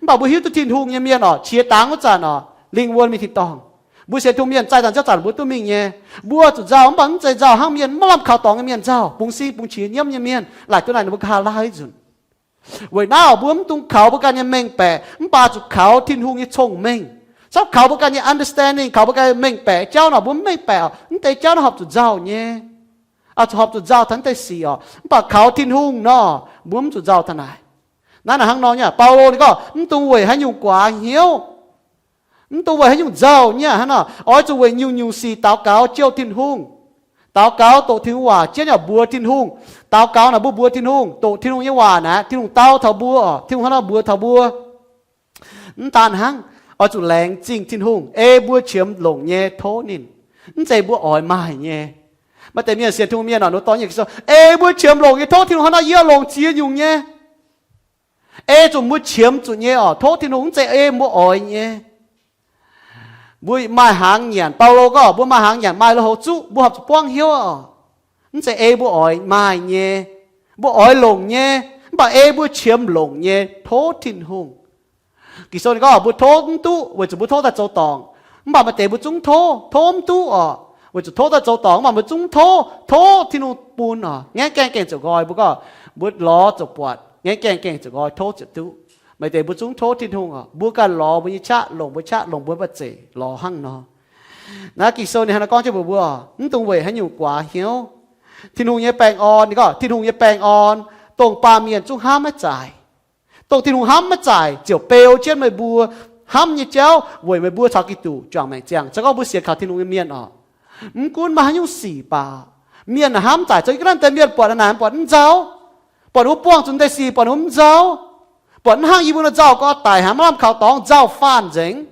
Mv baac mbuo hiuv duqv Tin-Hungh nyei mienh oc, qiex dangx wuov zanc oc, lingh wuonh mingh tin-dorngh. Mbuo sienx Tin-Hungh mienh zaih zanc ziouv zanc mbuo duqv mingh nyei. Mbuo zuqc nzauh, mv baac mv zeiz nzauh hnangv mienh maiv lamh kaux dorngx nyei mienh nzauh, bungx sin bungx qiex nyiemv nyei mienh, laaic duqv naaic ninh mbuo nqa'haav laai nzunc. Weic naaiv oc, mbuo mv dungx kaux mbuo ganh nyei mengh baeqc, mv baac zuqc kaux Tin-Hungh nyei cong-mengh. Zorqv kaux mbuo ganh nyei understanding, kaux mbuo ganh nyei mengh baeqc jauv nor, mbuo mv mengh baeqc oc, mv deix jauv naaiv horpc zuqc nzauh nyei. Oix zuqc horpc zuqc nzauh taux mv deix sic oc. Mv baac kaux Tin-Hungh nor, mbuo mv zuqc nzauh taux naaic. Naaiv naaic hnangv nor nyei. Baulo ninh gorngv, mv dungx weic haaix nyungc guaax hnyouv, mv dungx weic haaix nyungc nzauh nyei hnangv nor, oix zuqc weic nyungc-nyungc sic daux gaux jouh Tin-Hungh. Daux gaux doqc Tin-Hungh waac jienv yaac mbuox Tin-Hungh. Daux gaux naaic mbuo mbuox Tin-Hungh, doqc Tin-Hungh nyei waac naaic, Tin-Hungh dau taux mbuo oc, Tin-Hungh hnangv nor mbuox taux mbuo. Mv daan hnangv, oix zuqc laengz zingh Tin-Hungh, ei mbuo qiemx longc nyei tov ninh. Mv zeiz mbuo oix maaih nyei. Maaih deix mienh sienx Tin-Hungh mienh oc, ninh dorh nyei Ging-Sou, ei mbuo qiemx longc nyei tov Tin-Hungh hnangv nor, yie longc ziex nyungc nyei. Ei zuqc mbuo qiemx zuqc nyei oc, tov Tin-Hungh, mv zeiz ei mbuo oix nyei. Mbuo maaih hnaangx nyanc, Baulo gorngv mbuo maaih hnaangx nyanc, maaih lui-houx zuqv, mbuo horpc zuqc buangv hnyouv oc. Mv zeiz ei mbuo oix maaih nyei, mbuo oix longc nyei, mv baac ei mbuo qiemx longc nyei tov Tin-Hungh. Ging-Sou ninh gorngv mbuo tov mv duqv weic zuqc mbuo tov daaih zoux dorngc. Mv baac maaih deix mbuo zungv tov, tov mv duqv oc, weic zuqc tov daaih zoux dorngc. Mv baac mbuo zungv tov, tov Tin-Hungh bun oc, ngaengv gaengh gaengh ziouc nqoi. Mbuo gorngv mbuo lorz ziouc buatc, ngaengv gaengh gaengh ziouc nqoi, tov ziouc duqv. Maaih deix mbuo zungv tov Tin-Hungh oc, mbuo ganh lorz mbuo nyei qaqv, longc mbuo qaqv, longc mbuo nyei ba'zeic lorz hnangv nor. Naaiv Ging-Sou ninh hnangv naaiv gorngv jienv mbuox mbuo, mv dungx weic haaix nyungc guaax hnyouv. Tin-Hungh nyei baengh orn, ninh gorngv Tin-Hungh nyei baengh orn, dongh baamh mienh zungv hnamv maiv zaaic. Dongh Tin-Hungh hnamv maiv zaaic ziouc beu jienv meih mbuo hnamv nyei jauv weic meih mbuo caux Giduc juangc maengc ziangh. Se gorngv mbuo sienx kaux Tin-Hungh nyei mienh oc, mv gunv maaih haaix nyungc sic baac, mienh naaic hnamv zaaic. Zoux ga'naaiv deix mienh buatc naaic buatc mv nzauh, buatc ninh mbuo buangh zuqc deix sic buatc ninh mbuo mv nzauh, buatc mv hnangv yie mbuo nor nzauh gorx daic, haiz maiv lamh kaux dorngx, nzauh faanh nzengc.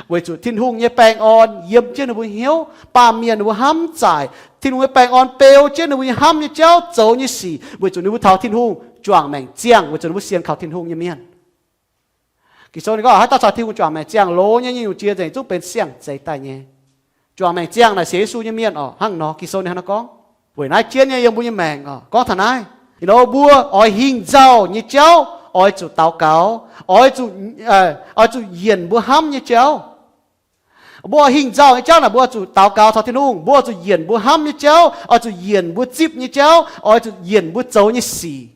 Weic zuqc Tin-Hungh nyei baengh orn yiem jienv ninh mbuo hnyouv, baamh mienh ninh mbuo hnamv zaaic. Tin-Hungh nyei baengh orn beu jienv ninh mbuo nyei hnamv nyei jauv, zoux nyei sic, weic zuqc ninh mbuo taux Tin-Hungh juangc maengc ziangh, weic zuqc ninh mbuo sienx kaux Tin-Hungh nyei mienh. Ging-Sou ninh gorngv haaix dauh caux Tin-Hungh juangc maengc ziangh, loz nyei nyungc-nyungc jiex nzengc zungv benx siang-zeix daaih nyei. Juangc maengc ziangh naaic sienx Yesu nyei mienh oc, hnangv nor Ging-Sou ninh hnangv nor gorngv. Weic naaiv jienv nyei yiem mbuo nyei maengc oc, gorngv taux naaiv, you know, mbuo oix hingh nzauh nyei jauv oix zuqc daux gaux, oix zuqc, oix zuqc yienc mbuo hnamv nyei jauv. Mbuo oix hingh nzauh nyei jauv naaic mbuo oix zuqc daux gaux taux Tin-Hungh, mbuo oix zuqc yienc mbuo hnamv nyei jauv, oix zuqc yienc mbuo zipv nyei jauv, oix zuqc yienc mbuo zoux nyei sic.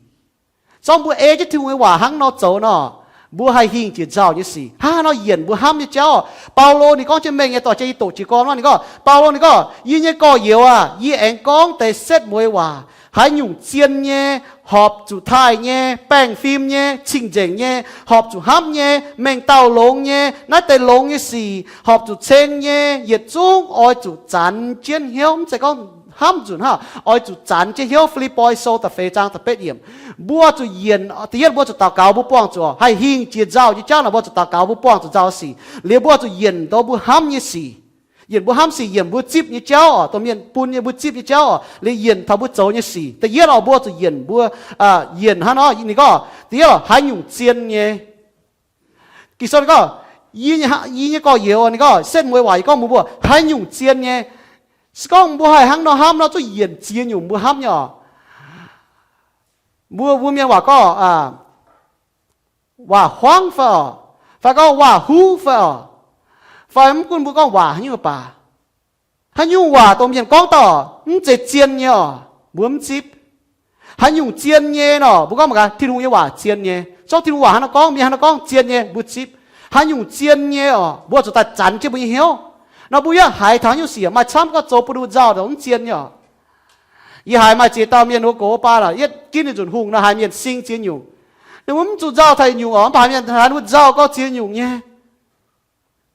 Zorngv mbuo ei jienv Tin-Hungh nyei waac hnangv nor zoux nor, mbuo haih hingh jiex nzauh nyei sic. Hnangv haaix nor yienc mbuo hnamv nyei jauv? Baulo ninh gorngv jienv mengh nyei dorh jienv i doqc jiez gorn wuov, ninh gorngv, Baulo ninh gorngv, Yie nyei gorx-youz aah! Yie aengx gorngv deix setv mueiz waac. Haaix nyungc zien nyei, horpc zuqc taaih nyei, baengh fim nyei, cing-nzengc nyei, horpc zuqc hnamv nyei, mengh dauh longx nyei, naaiv deix longx nyei sic, horpc zuqc ceng nyei, yietc zungv oix zuqc zanx jienv hnyouv. Mv zeiz gorngv hnamv nzunc hnangv, oix zuqc zanx jienv hnyouv. Fi^lipv^poi Sou da'feix zaang da'betv yiemc. Mbuo zuqc yienc, da'yietv mbuo zuqc daux gaux mbuo buangh zuqc haih hingh jiex nzauh nyei jauv naaic, mbuo zuqc daux gaux mbuo buangh zuqc nzauh sic. Liuz mbuo zuqc yienc taux mbuo hnamv nyei sic. Yienc mbuo hnamv sic, yienc mbuo zipv nyei jauv oc, dongh mienh bun nyei mbuo zipv nyei jauv oc, liuz yienc taux mbuo zoux nyei sic. Da'yietv oc, mbuo zuqc yienc mbuo, yienc hnangv nor ninh gorngv da'yietv oc, haaix nyungc zien nyei. Ging-Sou ninh gorngv, Yie nyei gorx-youz, ninh gorngv setv mueiz waac yie gorngv mbuox mbuo, haaix nyungc zien nyei. Se gorngv mbuo haih hnangv nor hnamv nor, zuqc yienc ziex nyungc mbuo hnamv nyei oc. Mbuo, mbuo mienh waac gorngv, waac huangv fai oc, fai gorngv waac huv fai oc, fai mv gunv mbuo gorngv waac haaix nyungc baac, haaix nyungc waac dongh mienh gorngv dauh mv zeiz zien nyei oc, mbuo mv zipv. Haaix nyungc zien nyei nor, mbuo gorngv mangc gaax, Tin-Hungh nyei waac zien nyei. Zorqv Tin-Hungh waac hnangv naaiv gorngv, mienh hnangv naaiv gorngv zien nyei, mbuo zipv. Haaix nyungc zien nyei oc, mbuo zuqc daaih zanx jienv mbuo nyei hnyouv. Nor mbuo yaac haiz taux haaix nyungc sic maaih camv gorngv zoux bun ninh mbuo nzauh dongh mv zien nyei oc. Yie haiz maaih ziex dauh mienh wuov gox baac lorqc, yietv ginv ninh nzunc hungh nor haiz mienh sing ziex nyungc. Ninh mbuo mv zuqc nzauh taux yietc nyungc oc, mv baac haiz mienh haiz ninh mbuo nzauh gorngv ziex nyungc nyei.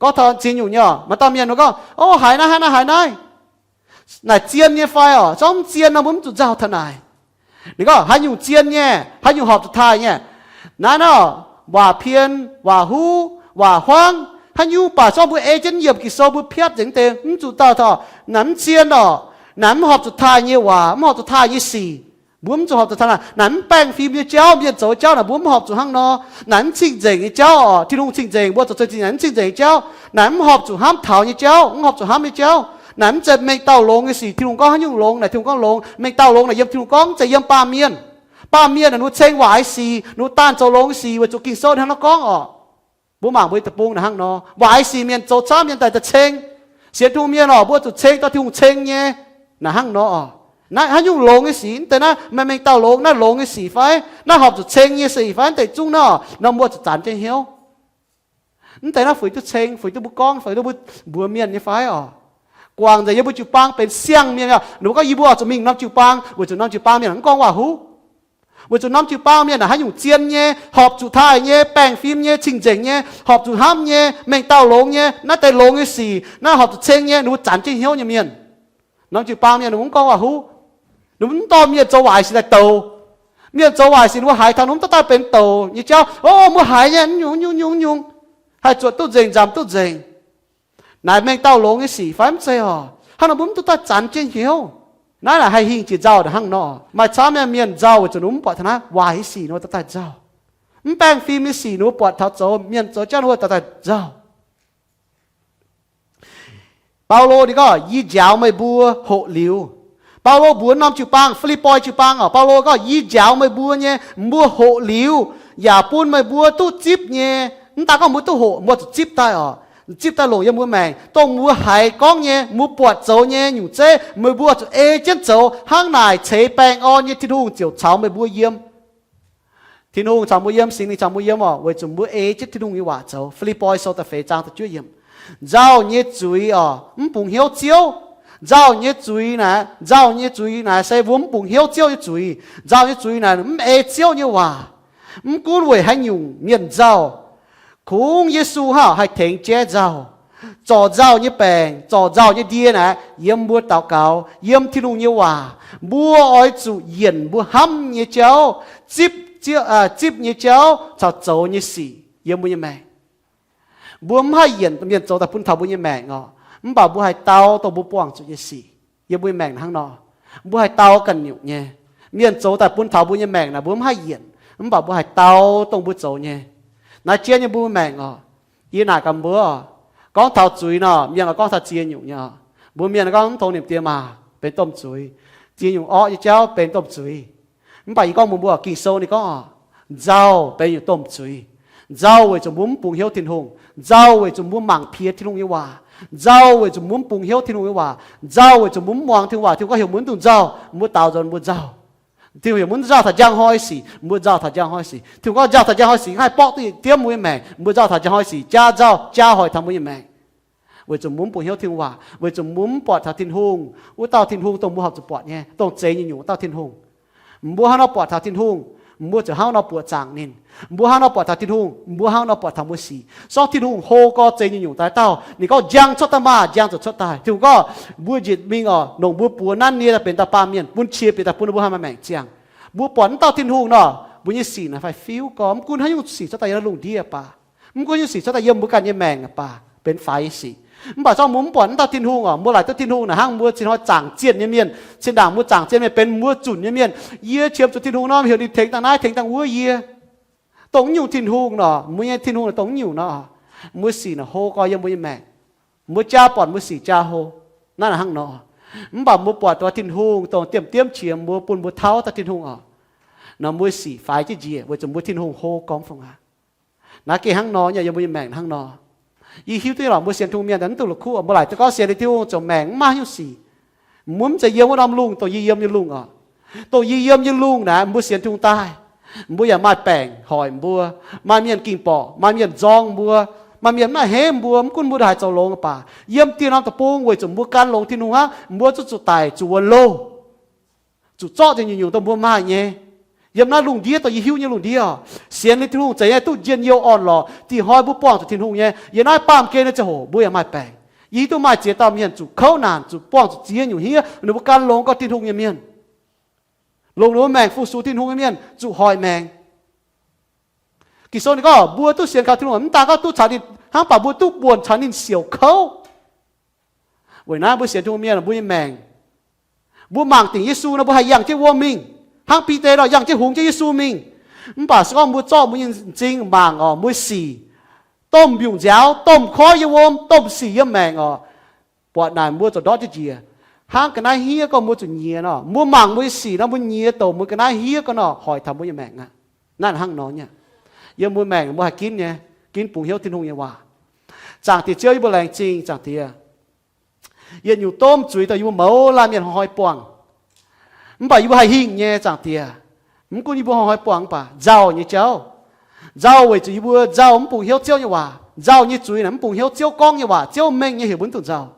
Gorngv taux ziex nyungc nyei oc, maaih dauh mienh wuov gorngv, O, haiz naaiv, haiz naaiv, haiz naaiv. Naaic zien nyei fai oc? Zorqv mv zien nor mbuo mv zuqc nzauh taux naaic. Ninh gorngv haaix nyungc zien nyei, haaix nyungc horpc zuqc taaih nyei. Naaiv nor, waac pien, waac huv, waac huangv, haaix nyungc baac zorqv mbuo ei jienv yiemc Ging-Sou mbuo piatv nzengc deix mv zuqc dauh taux naaic mv zien oc. Naaic mv horpc zuqc taaih nyei waac, mv horpc zuqc taaih nyei sic. Mbuo mv zuqc horpc zuqc taaih naaic. Naaic mv baengh fim nyei jauv, mienh zoux jauv naaic mbuo mv horpc zuqc hnangv nor. Naaic mv cing-nzengc nyei jauv oc. Tin-Hungh cing-nzengc, mbuo zoux cing-nzengc, naaic mv cing-nzengc nyei jauv. Naaic mv horpc zuqc hnamv taux nyei jauv, mv horpc zuqc hnamv nyei jauv. Naaic mv zeiz mengh dauh longx nyei sic. Tin-Hungh gorngv haaix nyungc longx, naaic Tin-Hungh gorngv longx. Mengh dauh longx naaic yiem Tin-Hungh gorngv, mv zeiz yiem baamh mienh. Baamh mienh naaic ninh mbuo ceng waaic sic, ninh mbuo daanh zoux longx sic weic zuqc Ging-Sou hnangv nor gorngv oc. Mbuo mangc mbuo deic-bung naaic hnangv nor, waaic sic mienh zoux camv mienh daaih daaih ceng. Sienx Tin-Hungh mienh oc, mbuo zuqc ceng dorh Tin-Hungh ceng nyei. Naaic hnangv nor oc. Naaiv haaix nyungc longx nyei sic? Mv deix naaiv maaih mengh dauh longx, naaiv longx nyei sic fai? Naaiv horpc zuqc ceng nyei sic fai? Mv deix zungv nor, nor mbuo zuqc zanc jienv hnyouv. Mv deix naaiv fuix duqv ceng, fuix duqv mbuo gorngv, fuix duqv mbuo mbuox mienh nyei fai oc? Guangc nzengc yiem mbuo jiu-baang benx siang-mienh oc. Ninh mbuo gorngv yie mbuo oix zuqc mingh norm jiu-baang, weic zuqc norm jiu-baang mienh mv gorngv waac huv. Weic zuqc norm jiu-baang mienh naaic haaix nyungc zien nyei, horpc zuqc taaih nyei, baengh fim nyei, cing-nzengc nyei, horpc zuqc hnamv nyei, mengh dauh longx nyei, naaiv deix longx nyei sic, naaiv horpc zuqc ceng nyei, ninh mbuo zanc jienv hnyouv nyei mienh. Norm jiu-baang mienh ninh mbuo mv gorngv waac huv. Ninh mbuo mv dorh mienh zoux waaic sic daaih douc. Mienh zoux waaic sic ninh mbuo haiz taux, ninh mbuo mv dorh daaih benx douc nyei jauv. O, mbuo haiz nyei, nyungc nyungc nyungc nyungc, haih zuotc duqv nzengc, nzamc duqv nzengc. Naaic mengh dauh longx nyei sic fai? Mv zeiz oc. Hnangv nor mbuo mv duqv daaih zanc jienv hnyouv. Naaiv naaic haih hingh jiex nzauh hnangv nor. Maaih camv nyei mienh nzauh weic zuqc ninh mbuo mv buatc taux naaiv waaic nyei sic ninh mbuo daaih daaih nzauh. Mv baengh fim nyei sic ninh mbuo buatc taux zoux, mienh zoux jauv ninh mbuo daaih daaih nzauh. Baulo ninh gorngv, Yie njaaux meih mbuo hoqc liuz. Baulo mbuox norm jiu-baang, Fi^lipv^poi jiu-baang oc, Baulo gorngv, Yie njaaux meih mbuo nyei, mbuo hoqc liuz, yaac bun meih mbuo duqv zipv nyei Mv daaih gorngv mbuo duqv hoqc, mbuo zuqc zipv daaih oc, zipv daaih longc yiem mbuo maengc, dongh mbuo haiz gorngv nyei, mbuo buatc zoux nyei nyungc zeiv, meih mbuo zuqc ei jienv zoux, hnangv naaic ceix baengh orn nyei Tin-Hungh ziouc caux meih mbuo yiem. Tin-Hungh caux mbuo yiem, Singx Lingh caux mbuo yiem oc, weic zuqc mbuo ei jienv Tin-Hungh nyei waac zoux. Fi^lipv^poi Sou da'feix zaang da'juov yiemc. Nzauh nyei zuiz oc, mv bungx hnyouv Ziouv. Nzauh nyei zuiz naaic, nzauh nyei zuiz naaic se mbuo mv bungx hnyouv Ziouv nyei zuiz. Nzauh nyei zuiz naaic mv ei Ziouv nyei waac. Mv gunv weic haaix nyungc mienh nzauh, kungx Yesu hnangv haih tengx jaiv nzauh. Zorc nzauh nyei baengc, zorc nzauh nyei ndie naaic yiem mbuo daux gaux, yiem Tin-Hungh nyei waac. Mbuo oix zuqc yienc mbuo hnamv nyei jauv, zipv, zipv nyei jauv caux zoux nyei sic yiem mbuo nyei maengc. Mbuo mv haih yienc mienh zoux daaih bun taux mbuo nyei maengc oc, mv baac mbuo haih dau dongh mbuo buangh zuqc nyei sic yiem mbuo nyei maengc hnangv nor. Mbuo haih dau ganh nyungc nyei. Mienh zoux daaih bun taux mbuo nyei maengc naaic mbuo mv haih yienc, mv baac mbuo haih dau dongh mbuo zoux nyei. Naaiv jienv nyei mbuo maengc oc. Yie naaic gaax mbuo oc, gorngv taux zuiz nor, mienh oix gorngv taux ziex nyungc nyei oc. Mbuo mienh gorngv mv tongx nimc die maa benx domh zuiz. Ziex nyungc orqv nyei jauv benx domh zuiz. Mv baac yie gorngv mbuox mbuo, Ging-Sou ninh gorngv oc, nzauh benx nyungc domh zuiz. Nzauh weic zuqc mbuo mv bungx hnyouv Tin-Hungh. Nzauh weic zuqc mbuo mangc piex Tin-Hungh nyei waac. Nzauh weic zuqc mbuo mv bungx hnyouv Tin-Hungh nyei waac. Nzauh weic zuqc mbuo mv muangx Tin-Hungh waac. Tin-Hungh gorngv heuc mbuo mv dungx nzauh, mbuo daaux nzunc mbuo nzauh. Tin-Hungh heuc mbuo mv nzauh taux njang hnoi sic, mbuo nzauh taux njang hnoi sic. Tin-Hungh gorngv nzauh taux njang hnoi sic haih borqv duqv diemv mbuo nyei maengc, mbuo nzauh taux njang hnoi sic jaa nzauh jaa hoic taux mbuo nyei maengc. Weic zuqc mbuo mv bungx hnyouv Tin-Hungh waac, weic zuqc mbuo mv buatc taux Tin-Hungh, wuov dauh Tin-Hungh dongh mbuo horpc zuqc buatc nyei, dongh zeix nyei nyungc wuov dauh Tin-Hungh. Mbuo hnangv nor buatc taux Tin-Hungh, mbuo ziouc hnangv nor buoqc zaangc ninh. Mbuo hnangv nor buatc taux Tin-Hungh, mbuo hnangv nor buatc taux mbuo sic. Sorng Tin-Hungh hlo gorx zeix nyei nyungc daaih dauh, ninh gorngv, njang cuotv daaih maah! Njang ziouc cuotv daaih. Tin-Hungh gorngv, mbuo njiec mingh oc, longc mbuo buoz nanv nie daaih benx dauh baamh mienh, bun qiex bieqc daaih bun ninh mbuo haih maaih maengc ziangh. Mbuo buatc mv dauh Tin-Hungh nor, mbuo nyei sic naaic fai fiuv gorx, mv gunv haaix nyungc sic cuotv daaih yiem naaiv lungh ndiev baac, mv gunv haaix nyungc sic cuotv daaih yiem mbuo ganh nyei maengc baac, benx faix nyei sic. Mv baac zorngv mbuo mv buatc mv dauh Tin-Hungh oc, mbuo laaic duqv Tin-Hungh naaic hnangv mbuo cin hnoi zaangc zienh nyei mienh, cin ndaangc mbuo zaangc zienh mienh benx mbuo zunc nyei mienh. Yie qiemx zuqc Tin-Hungh nor, heuc ninh tengx dangh naaiv tengx dangh wuov yie. Dongh mv nyungc Tin-Hungh nor, mbuo nyei Tin-Hungh naaic dongh mv nyungc nor, mbuo sic naaic hlo gorx yiem mbuo nyei maengc. Mbuo jaa buatc mbuo sic jaa hlo. Naaiv naaic hnangv nor. Mv baac mbuo buatc dongh Tin-Hungh dongh diemv diemv qiex mbuo bun mbuo tauv daaih Tin-Hungh oc, nor mbuo sic faix jienv njiec weic zuqc mbuo Tin-Hungh hlo gormx fungx aqv. Naaiv gengh hnangv nor nyei, yiem mbuo nyei maengc hnangv nor. Yie hiuv duqv lorqc, mbuo sienx Tin-Hungh mienh daaih mv duqv la'kuqv, mbuo laaic duqv gorngv sienx Tin-Hungh zoux maengc mv maaih haaix nyungc sic. Mbuo mv zeiz yiem wuov norm lungh, dongh yie yiem nyei lungh oc. Dongh yie yiem nyei lungh naaic, mbuo sienx Tin-Hungh daaih, mbuo yaac maaih baengc hoic mbuo, maaih mienh ging borqc, maaih mienh nzorng mbuo, maaih mienh mv haih henv mbuo, mv gunv mbuo ndongc haaix zoux longx baac, yiem dieh norm deic-bung weic zuqc mbuo gan longx Tin-Hungh aqv, mbuo zuqc zuqc daic, zuqc wuonx loh, zuqc zorqv nzengc nyungc-nyungc dongh mbuo maaih nyei. Yiem naaiv lungh ndiev dongh yie hiuv nyei lungh ndiev oc, sienx liuz Tin-Hungh zeiz nyei duqv njien-youh orn-lorqc. Dih hnoi mbuo buangh zuqc Tin-Hungh nyei, yiem naaiv baamh gen nyei ziangh hoc mbuo yaac maaih baengc. Yie hiuv duqv maaih ziex dauh mienh zuqc kouv naanc, zuqc buangh zuqc ziex nyungc hniev, ninh mbuo gan longx gorngv Tin-Hungh nyei mienh, longc ninh mbuo maengc fu-sux Tin-Hungh nyei mienh zuqc hoic maengc. Ging-Sou ninh gorngv mbuo duqv sienx kaux Tin-Hungh mv daaih gorngv duqv caux ninh hnangv, mv baac mbuo duqv buonc caux ninh siouc kouv. Weic naaiv mbuo sienx Tin-Hungh mienh, mbuo nyei maengc, mbuo mangc dingc Yesu nor, mbuo haih yangh jienv wuom mingh, hnangv Bide nor yangh jienv hungx jienv Yesu mingh. Mv baac se gorngv mbuo zorqv mbuo nyei m'zing mangc oc, mbuo sic domh mbiungc nziaaux, domh koiv yiem wuom, domh sic yiem maengc oc, buatc naaic mbuo zoux ndortv jienv njiec. Hnangv ga'naaiv hniev gorngv mbuo zuqc nyiex nor, mbuo mangc mbuo nyei sic nor, mbuo nyiex douc mbuo ga'naaiv hniev gorngv nor, hoic taux mbuo nyei maengc aqv. Naaiv hnangv nor nyei. Yiem mbuo maengc mbuo haih ginv nyei, ginv bungx hnyouv Tin-Hungh nyei waac. Zaangc Diex Ziouv, yie mbuo laengz zingh Zaangc Diex. Yietc nyungc domh zuiz dongh yie mbuo mouz laanh mienh hnoi-hnoi buangh, mv baac yie mbuo haih hingh nyei, Zaangc Diex. Mv gunv yie mbuo hnoi-hnoi buangh mv baac nzauh nyei jauv, nzauh weic zuqc yie mbuo nzauh mv bungx hnyouv Ziouv nyei waac. Nzauh nyei zuiz naaic mv bungx hnyouv Ziouv gorngv nyei waac, Ziouv mengh nyei, heuc mbuo mv dungx nzauh.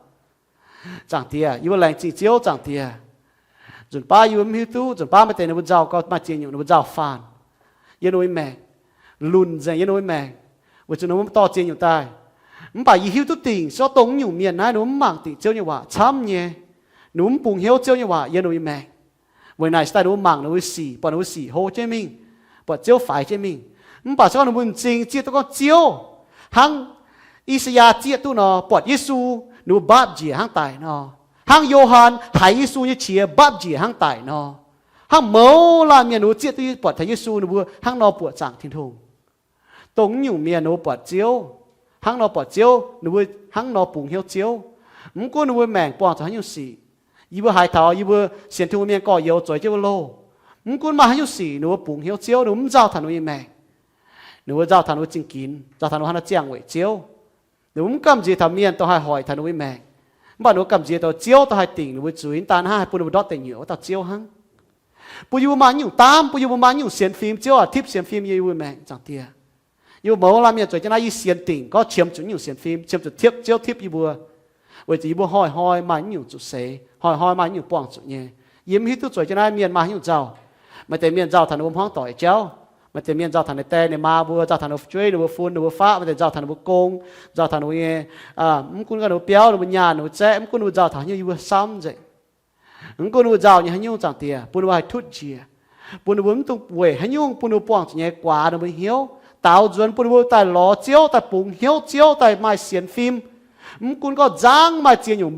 Zaangc Diex, yie mbuo laengz zingh Ziouv, Zaangc Diex. Nzunc baav yie mbuo mv hiuv duqv, nzunc baav maaih deix ninh mbuo nzauh gau, maaih ziex nyungc ninh mbuo nzauh faanh yiem ninh mbuo nyei maengc, lunc nzengc yiem ninh mbuo nyei maengc, weic zuqc ninh mbuo dorh ziex nyungc daaih. Mv baac yie hiuv duqv dingc se gorngv dongh mv nyungc mienh naaiv ninh mbuo mv mangc dingc Ziouv nyei waac camv nyei, ninh mbuo mv bungx hnyouv Ziouv nyei waac yiem ninh mbuo nyei maengc. Weic naaic se daaih ninh mbuo mangc ninh mbuo sic, buatc ninh mbuo sic hlo jienv mingh, buatc Ziouv faix jienv mingh. Mv baac se gorngv ninh mbuo m'zing zieqv duqv gorngv Ziouv, hnangv I^saa^yaa zieqv duqv nor, buatc Yesu ninh mbuo mbaapv njiec hnangv daic nor, hnangv Yo^han haiz Yesu nyei qiex mbaapv njiec hnangv daic nor, hnangv mouz laanh mienh ninh mbuo zieqv duqv buatc taux Yesu ninh mbuo hnangv nor buoqc zaangc Tin-Hungh. Dongh mv nyungc mienh ninh mbuo buatc Ziouv, hnangv nor buatc Ziouv, ninh mbuo hnangv nor bungx hnyouv Ziouv. Mv gunv ninh mbuo maengc buangh zuqc haaix nyungc sic, yie mbuo haiz taux yie mbuo sienx Tin-Hungh mienh gorx-youz zueiz jienv wuov loh, mv gunv maaih haaix nyungc sic ninh mbuo bungx hnyouv Ziouv, ninh mbuo mv nzauh taux ninh mbuo nyei maengc. Ninh mbuo nzauh taux ninh mbuo zingh ginx, nzauh taux ninh mbuo hnangv naaiv ziangh weic Ziouv. Ninh mbuo mv gamh nziex taux mienh dongh haih hoic taux ninh mbuo maengc, mv baac ninh mbuo gamh nziex taux Ziouv dongh haih dingc ninh mbuo zuiz, mv daan hnangv haih bun ninh mbuo ndortv deic nyuoqc wuov dauh Ziouv hnangv. Bun yie mbuo maaih nyungc daamv, bun yie mbuo maaih nyungc sienx fim. Ziouv aac, tipv sienx fim yie mbuo maengc, Zaangc Diex. Yie mbuo mouz laanh mienh zueiz jienv naaiv, yie sienx dingc gorngv qiemx zuqc nyungc sienx fim, qiemx zuqc tiepv Ziouv tipv yie mbuo, weic zuqc yie mbuo hnoi-hnoi maaih nyungc zuqc seix, hnoi-hnoi maaih nyungc buangh zuqc nyei. Yie mv hiuv duqv zueiz jienv naaiv mienh maaih nyungc nzauh. Maaih deix mienh nzauh taux ninh mbuo hmuangv doic jauv. Maaih deix mienh nzauh taux ninh die ninh maa mbuo, nzauh taux ninh mbuo fu'jueiv ninh mbuo fun ninh mbuo faqv. Maaih deix nzauh taux ninh mbuo gong, nzauh taux ninh mbuo nyei, mv gunv gorngv ninh mbuo biauv, ninh mbuo nyaanh, ninh mbuo zaeqv, mv gunv ninh mbuo nzauh taux haaix nyungc yie mbuo samv nzengc. Mv gunv ninh mbuo nzauh nyei haaix nyungc, Zaangc Diex, bun ninh mbuo haih tutv njiec, bun ninh mbuo mv dungx weic haaix nyungc, bun ninh mbuo buangh zuqc nyei guaax ninh mbuo hnyouv, daaux nzuonx bun ninh mbuo daaih lorz Ziouv, daaih bungx hnyouv Ziouv, daaih maaih sienx fim. Mv gunv gorngv nzangv maaih ziex nyungc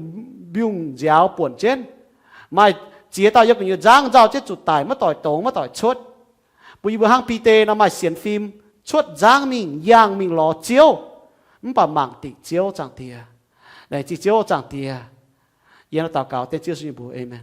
mbiungc nziaaux buonc jienv, maaih ziex dauh yiem gu'nyuoz nzangv nzauh jienv zuqc daic, maiv doic dongz, maiv doic cuotv. Bun yie mbuo hnangv Bide nor maaih sienx fim, cuotv nzangv mingh, yangh mingh lorz Ziouv, mv baac mangc dingc Ziouv, Zaangc Diex. Laengz zingh Ziouv, Zaangc Diex. Yie daux gaux dengv Ziouv Yesu nyei mbuox, aamen.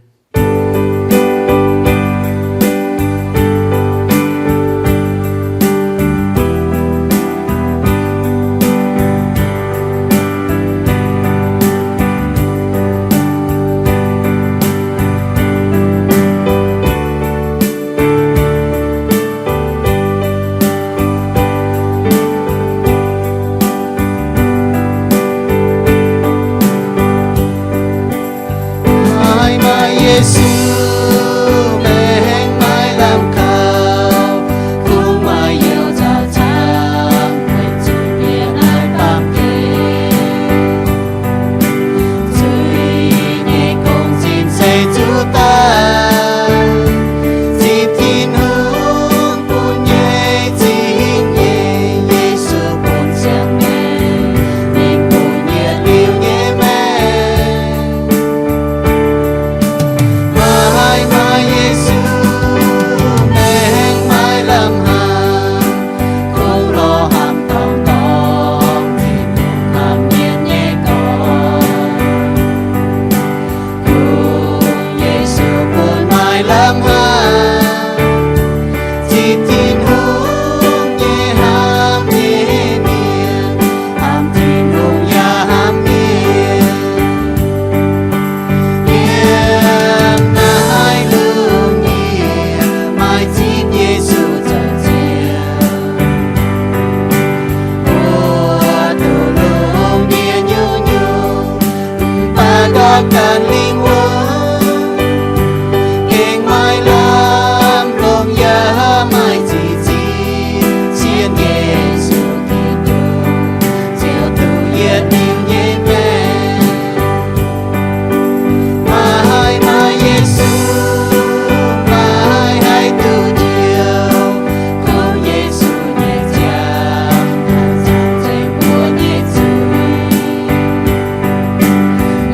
Maaih, maaih Yesu, maengx maaih lamh kaux, kungx maaih youh nzauh camv, weic zuqc mienh haih baamh gen. Zuiz nyei gong-zinh se zuqc daaih, zipv Tin-Hungh bun nyei zingh nyeic, Yesu bun ziangh maengc, mingh bun yietc liuz nyei maengh. Maaih, maaih Yesu, maengx maaih lamh haaix, kungx lorz hnamv dorngx dorngx, Tin-Hungh hnamv mienh nyei gorx. Kungx Yesu bun maaih lamh haaix, zipv Tin-Hungh nyei hnamv nyei mienh, hnamv Tin-Hungh yaac hnamv mienh. Yiem naaiv lungh ndiev maaih zipv Yesu zoux Ziouv. Mbuo duqv longc ndie nyungc-nyungc, mv baac ndortv ganh lingh wuonh, gengh maaih lamh longc yaac maaih ziex zipv, sienx Yesu Giduc, ziouc duqv yietc liuz nyei maengc. Maaih, maaih Yesu, maaih haih duqv njoux, kungx Yesu nyei ziangh haih nzaaux nzengc mbuo nyei zuiz.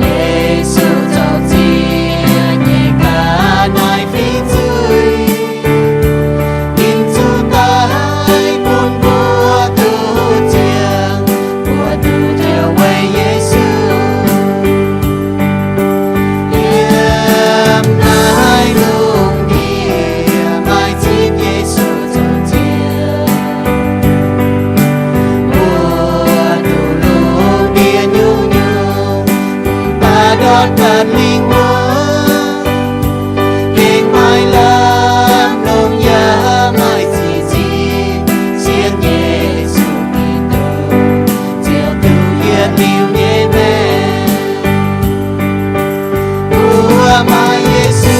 Yesu zoux ziex nyei ga'naaiv fingx zuiz, ninh zuqc daic bun mbuo duqv ziangh, mbuo duqv njoux weic Yesu. Yiem naaiv lungh ndiev maaih zipv Yesu zoux Ziouv. Mbuo duqv longc ndie nyungc-nyungc, mv baac ndortv ganh lingh wuonh, gengh maaih lamh longc yaac maaih ziex zipv, sienx Yesu Giduc, ziouc duqv yietc liuz nyei maengc. Mbuo maaih Yesu,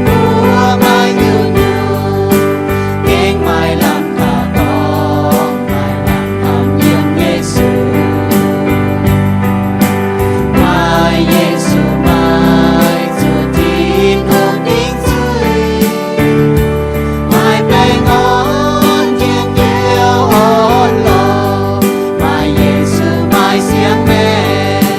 mbuo maaih nyungc-nyungc, gengh maaih lamh kaux dorngx, maaih lamh hnamv yiem Yesu. Maaih Yesu, maaih zuqc Tin-Hungh dingc zuiz, maaih baengh orn njien-youh orn-lorqc, maaih Yesu maaih siang maengc.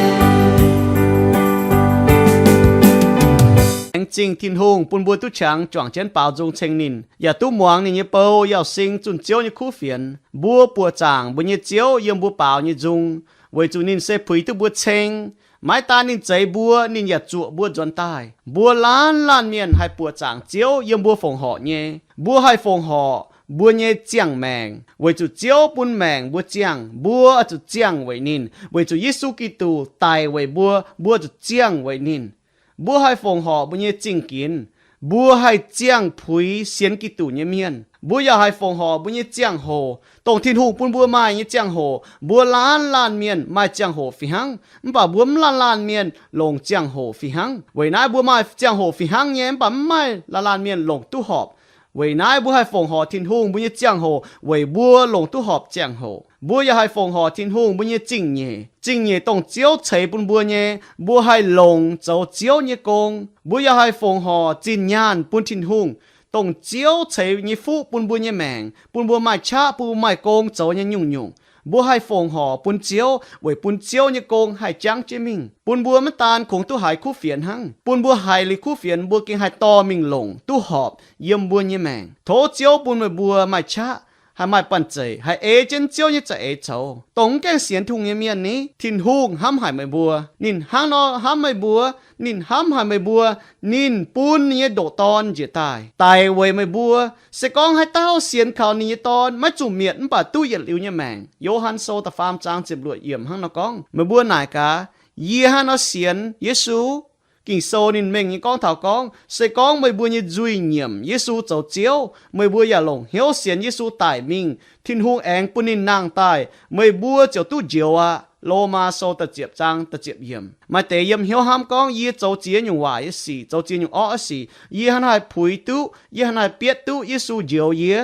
Laengz zingh Tin-Hungh bun mbuo duqv qangx juangc jienv baaux nzung ceng ninh, yaac duqv muangx ninh nyei bou, yauh sing zunh Ziouv nyei kuv fienx. Mbuo buoqc zaangc mbuo nyei Ziouv yiem mbuo baaux nyei nzung, weic zuqc ninh se puix duqv mbuo ceng. Maiv daan ninh zeix mbuo, ninh yaac zuoqc mbuo nzuonx daaih. Mbuo laanh laanh mienh haih buoqc zaangc Ziouv yiem mbuo fongc horc nyei. Mbuo haih fongc horc, mbuo nyei ziangh maengc, weic zuqc Ziouv bun maengc mbuo ziangh, mbuo oix zuqc ziangh weic ninh. Weic zuqc Yesu Giduc daic weic mbuo, mbuo zuqc ziangh weic ninh. Mbuo haih fongc horc mbuo nyei zingh ginx. Mbuo haih ziangh puix sienx Giduc nyei mienh. Mbuo yaac haih fongc horc mbuo nyei ziangh hoc, dongh Tin-Hungh bun mbuo maaih nyei ziangh hoc. Mbuo laanh laanh mienh maaih ziangh hoc fih hnangv, mv baac mbuo mv laanh laanh mienh longc ziangh hoc fih hnangv. Weic naaiv mbuo maaih ziangh hoc fih hnangv nyei, mv baac mv maaih laanh laanh mienh longc duqv horpc. Weic naaiv mbuo haih fongc horc Tin-Hungh mbuo nyei ziangh hoc weic mbuo longc duqv horpc ziangh hoc. Mbuo yaac haih fongc horc Tin-Hungh mbuo nyei zingh nyeic. Zingh nyeic dongh Ziouv ceix bun mbuo nyei, mbuo haih longc zoux Ziouv nyei gong. Mbuo yaac haih fongc horc zinh nyaanh bun Tin-Hungh, dongh Ziouv ceix nyei fuqv bun mbuo nyei maengc, bun mbuo maaih qaqv, bun mbuo maaih gong zoux nyei nyungc-nyungc. Mbuo haih fongc horc bun Ziouv weic bun Ziouv nyei gong haih jangv jienv mingh, bun mbuo maiv daan kungx duqv haiz kuv fienx hnangv, bun mbuo haiz liuz kuv fienx mbuo gengh haih dorh mingh longc duqv horpc yiem mbuo nyei maengc. Tov Ziouv bun meih mbuo maaih qaqv, haih maaih banh zeic, haih ei jienv Ziouv nyei za'eix coux. Dongh mv gaengh sienx Tin-Hungh nyei mienh ni, Tin-Hungh hnamv haic meih mbuo. Ninh hnangv nor hnamv meih mbuo. Ninh hnamv haic meih mbuo. Ninh bun ninh nyei ndoqc Dorn njiec daaih daic weic meih mbuo. Se gorngv haaix dauh sienx kaux ninh nyei Dorn maiv zuqc mietc mv baac duqv yietc liuz nyei maengc. Yo^han Sou da'faam zaang ziepc luoqc yiemc hnangv nor gorngv. Meih mbuo naaic gaax, yie hnangv nor sienx Yesu. Ging-Sou ninh mengh nyei gorngv taux gorngv, se gorngv meih mbuo nyei nzuih nyiemc Yesu zoux Ziouv, meih mbuo yaac longc hnyouv sienx Yesu daic mingh, Tin-Hungh aengx bun ninh nangh daaih, meih mbuo ziouc duqv njoux aqv. Lomaa Sou da'ziepc zaang da'ziepc yiemc. Maaih deix yiem hnyouv hnamv gorngv, yie zoux ziex nyungc waaic nyei sic, zoux ziex nyungc orqv nyei sic, yie hnangv naaiv haih puix duqv, yie hnangv naaiv haih bietv duqv Yesu njoux yie.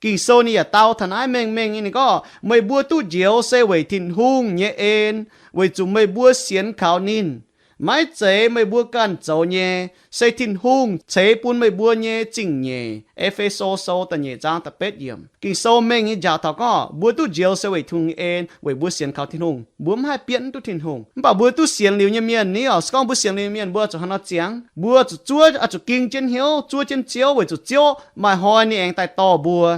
Ging-Sou ninh yaac dau taux naaiv mengh mengh nyei, ninh gorngv, meih mbuo duqv njoux se weic Tin-Hungh nyei en, weic zuqc meih mbuo sienx kaux ninh. Maiv zeiz meih mbuo ganh zoux nyei, se Tin-Hungh ceix bun meih mbuo nyei zingh nyeic. E^fe^so Sou da'nyeic zaang da'betv yiemc. Ging-Sou mengh nyei njaaux taux gorngv, mbuo duqv njoux se weic Tin-Hungh nyei en, weic mbuo sienx kaux Tin-Hungh. Mbuo mv haih bietv mv duqv Tin-Hungh. Mv baac mbuo duqv sienx liuz nyei mienh ni oc, se gorngv mbuo sienx liuz nyei mienh, mbuo zuqc hnangv nor ziangx. Mbuo zuqc zuov, oix zuqc ging jienv hnyouv, zuov jienv Ziouv, weic zuqc Ziouv maaih hnoi ninh aengx daaih dorh mbuo.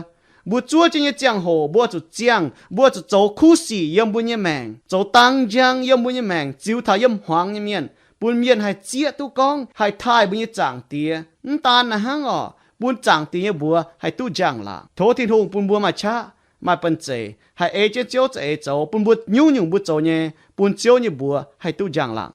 Mbuo zuov jienv nyei ziangh hoc mbuo zuqc ziangh, mbuo zuqc zoux kuv sic yiem mbuo nyei maengc, zoux dang njang yiem mbuo nyei maengc, ziux taux yiem hmuangx nyei mienh, bun mienh haih zieqv duqv gorngv haih taaih mbuo nyei Zaangc Diex. Mv daan naaiv hnangv oc, bun Zaangc Diex nyei mbuox haih duqv njang-laangc. Tov Tin-Hungh bun mbuo maaih qaqv, maaih banh zeic, haih ei jienv Ziouv za'eix zoux, bun mbuo nyungc-nyungc mbuo zoux nyei, bun Ziouv nyei mbuox haih duqv njang-laangc.